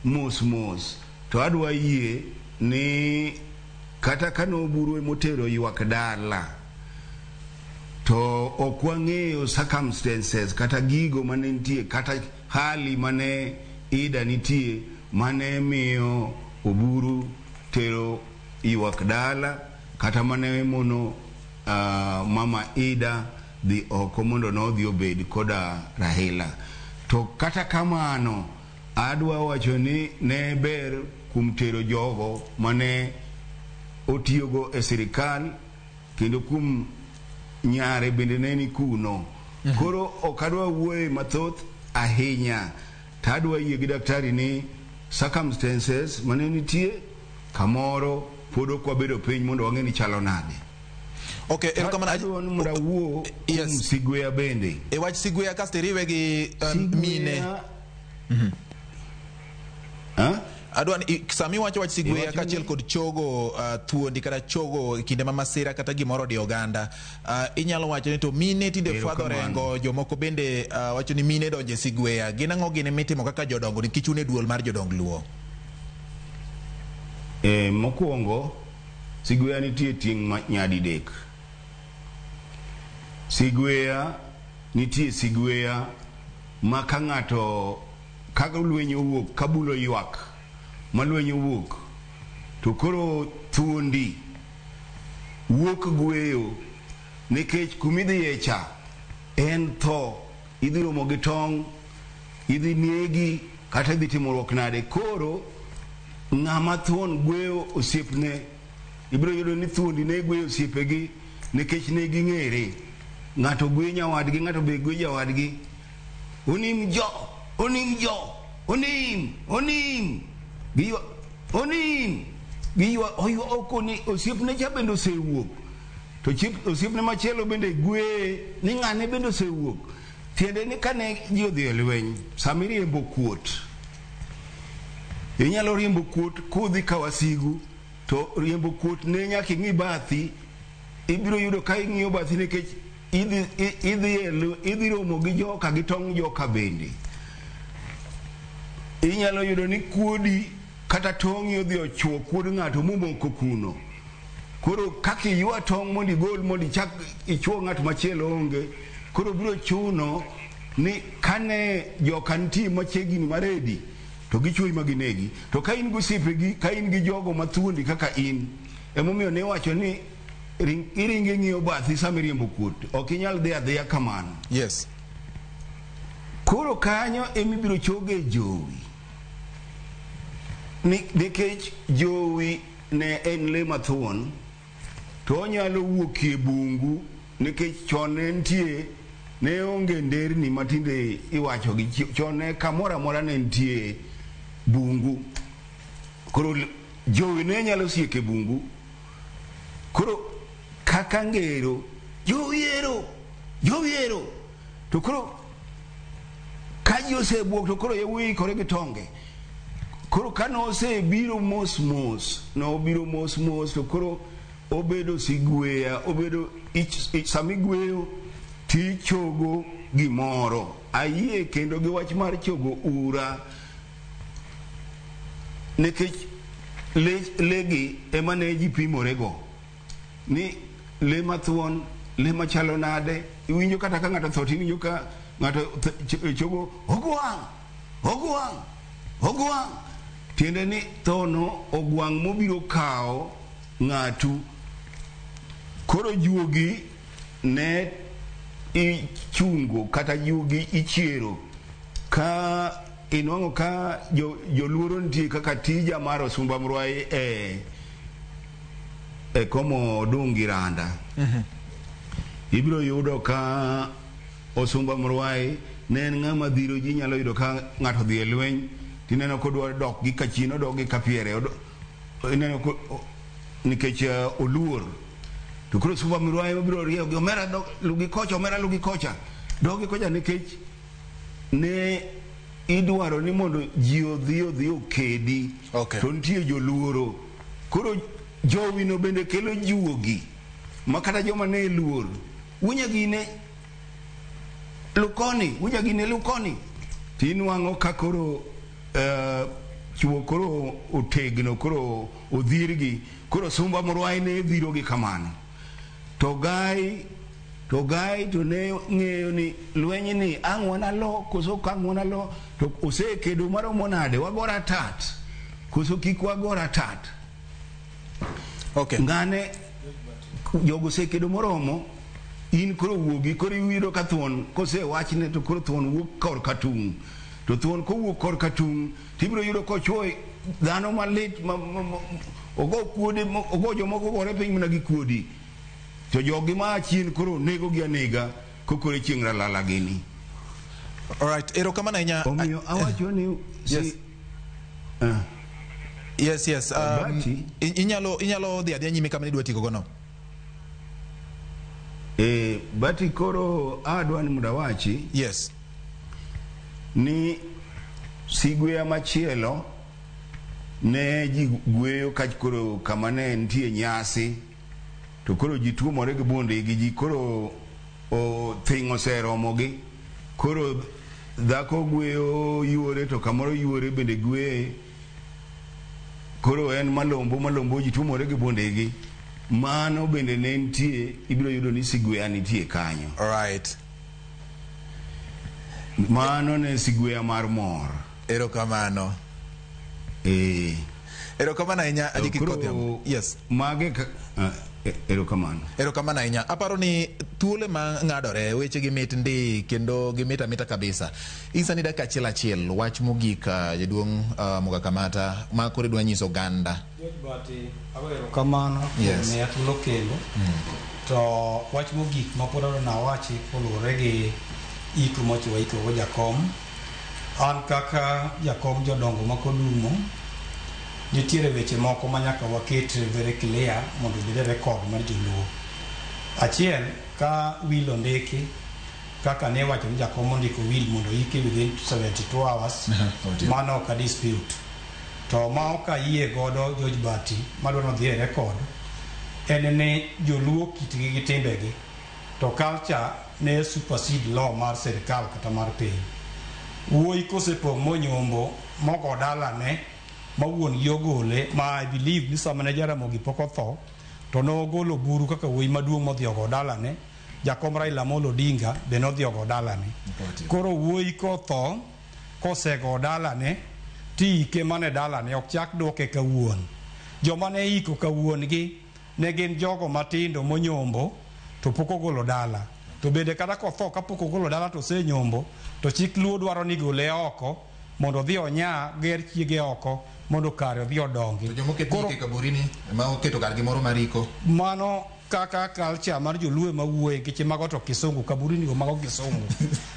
mos mos to adwa yie ni kata ka noburu emotero ywak dala to ok wang'eyo circumstances kata gigo mane nitie kata hali mane Ida nitie mane miyo Oburu tero ywak dala kata mane mono mama Ida dhi oko mondo nodhi obed koda Raila. To kata kamano adwa wacho ni ne ber kuom tero jogo mane otiyogo e sirikal kendo kuom nyare bende ne ni kuno. Koro ok adwa wuoye mathoth ahinya to adwa yie gi daktari ni circumstances mane nitie kamoro pod ok wabedo piny mondo wang'e ni chalo nade. Okay, erokamano. Adwa ni mondo awuo kuom Sigweya bende. E wach Sigweya kasto iriwe gi mine. Adwa ni sami wacho wach Sigweya kaachiel kod chogo thuondi kata chogo e kinde ma masira kata gimoro odiyo oganda. Inyalo wacho ni to mine tinde fwadho rengo, jomoko bende wacho ni mine donje Sigweya. Gin ang'o gini mitimo kaka jodongo nikech un e duol mar jodong Luo? Mokwongo Sigweya nitie tieng' nyadidek. Sigweya nitie Sigweya ma ka ng'ato ka lweny owuok ka bulo ywak ma lweny owuok to koro thuondi wuok gweyo nikech kumidhiye cha en tho idhi romo gi tong' idhi negi kata idhi timruok nade. Koro ng'ama thuon gweyo osiepne ibiro yudo ni thuondi ne gweyo osiepegi nikech ne ging'ere. Ng'ato gweyo nyawadgi, ng'ato be gweyo jawadgi. Onim jo, onim jo, onim, onim. Giywa, onim. Giywa, oywa okoni osiepne cha bende osewuok. To osiepne machielo bende gweye ni ng'ane bende osewuok. Tiende ni kane ji odhi e lweny, sama iriembo kuot, inyalo riembo kuot kudhi ka wasigu, to riembo kuot ne nyaka ing'i bathi, ibiro yudo ka ing'iyo bathi nikech idhi romo gi joka gi tong' joka bende. Inyalo yudo ni kuodi kata tong'i odhi ochuo kuod ng'ato momoko kuno. Koro kaka iywa tong' mondo igol mondo ichak ichuo ng'at machielo onge. Koro biro chuno ni kane joka nitie machiegni maredi to gichuoyi ma ginegi. To ka in gi osiepegi, ka in gi jogo mathuondi kaka in, emomiyo ne iwacho ni iringo ing'iyo bathi sama iriembo kuot. Ok inyal dhi adhiya kamano. Yes. Koro kanyo emibiro choge jowi. Nikech jowi ne en le mathuon, to onyalo wuok e bungu nikech chon ne nitie Ne onge nderni matinde iwacho gi chon ne kamoro amora ne nitie bungu. Koro jowi ne nyalo siek e bungu. Koro kaka ngero, jowi ero, jowi ero. To koro ka ji osebuok to koro yawuoyi ikore gi tonge. Koro ka nosebiro mos mos, nobiro mos mos to koro obedo sigweya, obedo sama igweyo tichogo gimoro. Ayie kendo gi wach mar chogo ura nikech le gi ema ne ji pimorego ni le mathuon, le machalo nade. Iwinjo kata ka ng'ato otho tiwinjo ka ng'ato chogo ogwang', ogwang', ogwang'. Tiende ni thono ogwang' mobiro kawo ng'atu. Koro juogi ne ichungo kata juogi ichiero ka inwang'o ka joluoro nitie kaka tija mar Osumba Mrwai e komo Odungi Randa. Ibiro yudo ka Osumba Mrwai ne en ng'ama dhiro ji. Nyalo yudo ka ng'ato dhi e lweny tineno kodwa dok gi kachien, odok gi kapiere, ineno nikech oluor. To koro Osumba Mrwai obiro rieyo gi omera, dok lugi kocha, omera lugi kocha, dok gi kocha, nikech ne idwaro ni mondo ji odhi okedi. To nitie joluoro. Koro jowino bende kelo juogi ma kata joma ne luor wunya gine lukoni, wunya gine lukoni, tinwang'o ka koro chuo koro otegno, koro odhirgi. Koro Sumba Mrwai ne dhirogi kamano. To Gai to ne ng'eyo ni lweny ni ang' wanalo koso ok ang' wanalo, to osekedo maromo nade, wagora tat koso kik wagora tat. Ng'ane jogo osekedo moromo, in koro wuogi. Koro iyudo ka thuon kosewachne to koro thuon wuok korka tung'. To thuon kowuok korka tung' tibiro yudo kochuoyo dhano malit, ogo kuodi, ogo jomoko gore piny mana gi kuodi. To jogi ma chien koro nego gi anega kokore chieng' ralala gini. Alright, erokamano ahinya. Omiyo awacho ni yes. Yes. Inyalo dhi adhiya nyime kama nidwa tieko gono. Bati koro adwa ni mondo awachi. Yes. Ni sigweya machielo ne ji gweyo ka koro kama ne nitie nyasi to koro ji tuomore gi bundegi, ji koro thing' oseromogi. Koro dhako gweyo yuore to kamoro yuore bende gweye. Koro en malombo ji tuomore gi bundegi. Mano bende ne nitie, ibiro yudo ni sigweya nitie kanyo. Alright. Mano ne sigweya mar mor. Erokamano. Erokamano ahinya Ajiki Kodhiambo. Yes. Mage erokamano. Erokamano ahinya. Aparo ni thuolo ma ng'adore weche gi mit ndi kendo gimit amita kabisa. Inyisa ni dakika achiel achiel wach mogik, jaduong' Muga Kamata ma koro idwa nyiso oganda. George Bati, ago erokamano kuom miya thuolo kendo. To wach mogik ma pod adwa nawachi koluwore gi iko mochiwo iko go jakom. An kaka jakom jodongo ma Kodumo, nitiere weche moko ma nyaka waket very clear mondo obed e record mar joluo. Achiel, ka will ondiki kaka ne iwacho ni jakom ondiko will mondo oiki within 72 hours, mano ok a dispute. To ma ok ayie godo George Bati madwa nodhi e record en ni joluo kitgi gi timbegi to culture ne supersede law mar sirikal kata mar piny. Wuoyi kosepong' monyombo mogo dalane ma wuon gi ogole, ma I believe ni sama ne Jaramogi pok otho to nogolo buru kaka wuoyi maduong' modhi ogo dalane. Jakom Raila Amolo Odinga be nodhi ogo dalane. Koro wuoyi kotho kosego dalane tiike mana e dalane, ok chak duoke ka wuon. Joma ne iko ka wuon gi ne gin jogo matindo monyombo to pok ogolo dala. To bende kata kotho kapok ogolo dala to osenyombo, to chik Luo dwaro ni gole oko mondo odhi onya ger chiege oko mondo kare odhi odongi. To joma oket e kaburini ma oketo kargi moro mar iko. Mano kaka culture mar joluo ema wuoye nikech mago to kisungu kaburini go mago kisungu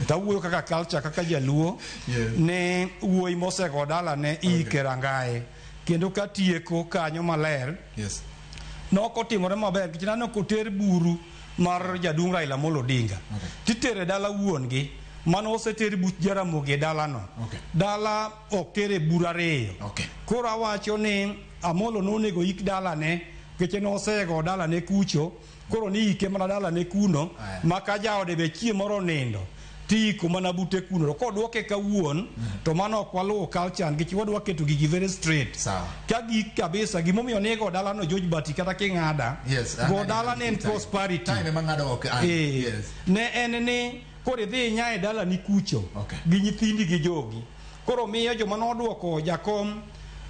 to awuoyo kaka culture kaka jaluo Yes. ne wuoyi mosego dalane iike rangaye kendo katieko kanyo maler Yes. nokotimore maber nikech naneno koter buru mar jaduong' Raila Amolo Odinga titere dala wuon gi mano oseter buch Jaramogi e dalano Okay. dala ok tere buru ariyo Okay. koro awacho ni Amolo nonego ik dalane nikech nosego dalane kucho koro ni ike mana dalane kuno ma ka jaode be chieng' moro onindo tiiko mana bute kuno to kodwoke kawuon to mano ok waluwo culture nikech wadwa keto gigi very straight ka gik kabisa gimomiyo nigo dalano George Bati kata king'ada Yes, go dala ne en prosperity Time ema ng'ado ok an. Eh, Yes. ne en ni koro idhi inya e dalani kucho gi nyithindi gi jogi koro miyo joma nodwoko jakom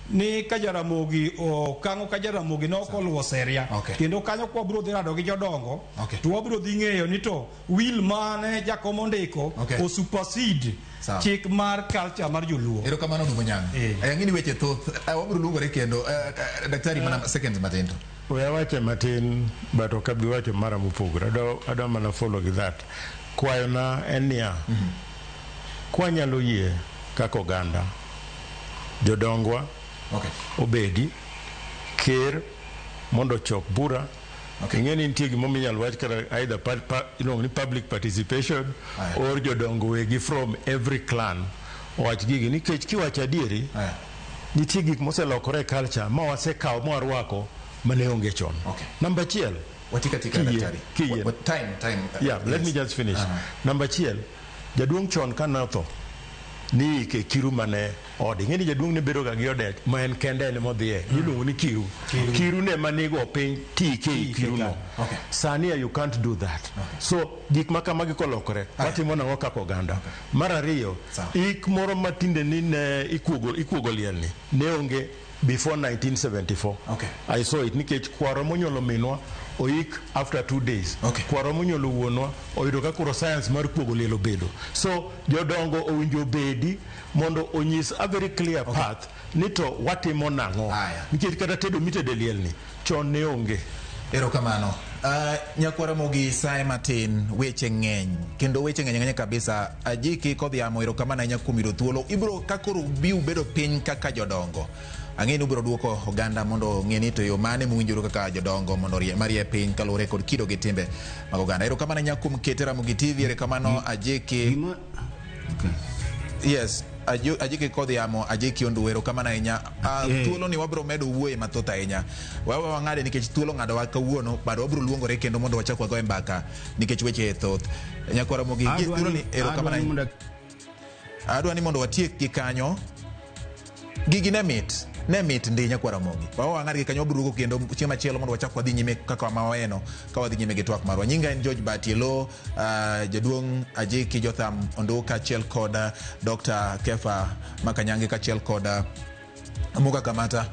ni ka Jaramogi okang'o ka Jaramogi ne ok oluwo seria Okay. kendo kanyo kwa wabiro dhi rado gi jodongo Okay. to wabiro dhi ng'eyo ni to will mane jakom ondiko Okay. o supersede Sawa. chik mar culture mar joluo Erokamano Odumbo Nyang'. Ang'e ni weche thoth. Wabiro luongore kendo. Daktari mana seconds matin to. We awache matin but ok abi wacho mara mopogore adwa mana follow gi that kwayona en niya kwanyalo yie kaka oganda jodongwa okay. obedi ker mondo ochok bura okay. Ing'e ni nitie gimomiyo inyalo wach kata either iluongo ni public participation or jodongo wegi from every clan owach gigi nikech kiwacho adieri nitie gik moselokore e culture ma wasekawo ma warwako mane onge chon okay. Namba achiel Watika tika kiyie- daktari. kiyie. Time. Yeah, let me just finish. Namba achiel, jaduong' chon ka notho, niike kiru mane ode. Ing'e ni jaduong' ne bedo ga gi ode ma en kende en modhiye. Iluongo ni kiru. Kiru ne manigo piny tiike e kiru no. Okay. Sani you can't do that. So gik ma kamagi kolokore, watimo nang'o kaka oganda. Mar ariyo, ik moro ma tinde ni ne ikuogo liel ni ne onge before 1974. Okay. I saw it nikech kwaro monyuolo minwa oik after 2 days. Okay. Kwaro monyuolo wuonwa oyudo ka koro science mar kuogo liel obedo. So jodongo owinjo bedi mondo onyis a very clear path ni to watimo nang'o. Nikech kata tedo mitede liel ni chon ne onge. Erokamano. Nyakwara Mogi sae matin weche ng'eny kendo weche ng'eny ng'eny kabisa. Ajiki kodhiamo erokamano ahinya kuom yudo thuolo. Ibiro ka koro bi ubedo piny kaka jodongo. Ang'e ni ubiro duoko oganda mondo ong'e ni to yo mane mowinjore kaka jodongo mondo marie piny kaluwore kod kido gi timbe mag oganda. Erokamano ahinya kuom kete Ramogi TV, erokamano Ajiki. Yes, Ajiki kodhiamo, Ajiki Ondu, erokamano ahinya. Thuolo ni wabiro medo wuoye mathoth ahinya. Wawe wang'ade nikech thuolo ng'adowa kawuono, bado wabiro luongore kendo mondo wachak wagoye mbaka nikech weche thoth. Nyakwara Mogi, thuolo ni erokamano ahinya. Adwa ni mondo watiek gi kanyo. Gigi ne mit. Ne mit ndi nyakwara Mogi. Wawe wang'ad gi kanyo wabiro duogo kendo chieng' machielo mondo wachak wadhi nyime kaka ma waweno ka wadhi nyime gi twak marwa. Nyinga en George Batielo, jaduong' Ajiki Jotham Ondu kaachiel kod Dr. Kefa Makanyange kaachiel kod Muga Kamata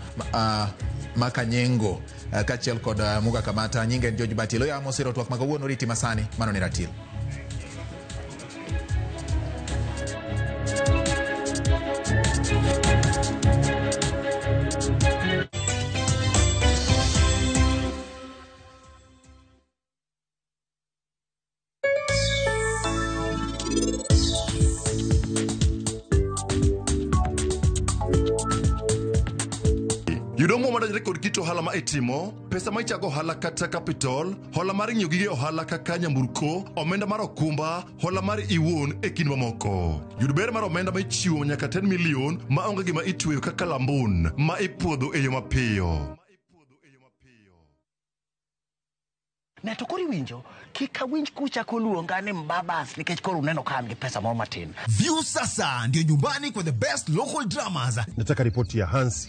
Makanyengo kaachiel kod Muga Kamata. Nyinga en George Batielo. Ya mosiro twak ma kawuono riti masani mano ni ratil. Yudo omuom madonjore kod kit ohala ma itimo, pesa ma ichago ohala kata capital, hola mar ng'iewo gige ohala kaka nyamburko, omenda mar okumba, hola mar iwuon e kind mamoko. Yud ber mar omenda ma ichiwo nyaka 10 million ma onge gima itweyo kaka lambun ma ipuodho e yo mapiyo. Ne to koro iwinjo, kik awinj kuchako luonga ni mbabas nikech koro uneno ka an gi pesa moro matin. View sasa ndio nyumbani kwa the best local dramas. Nataka ripoti ya Hansi.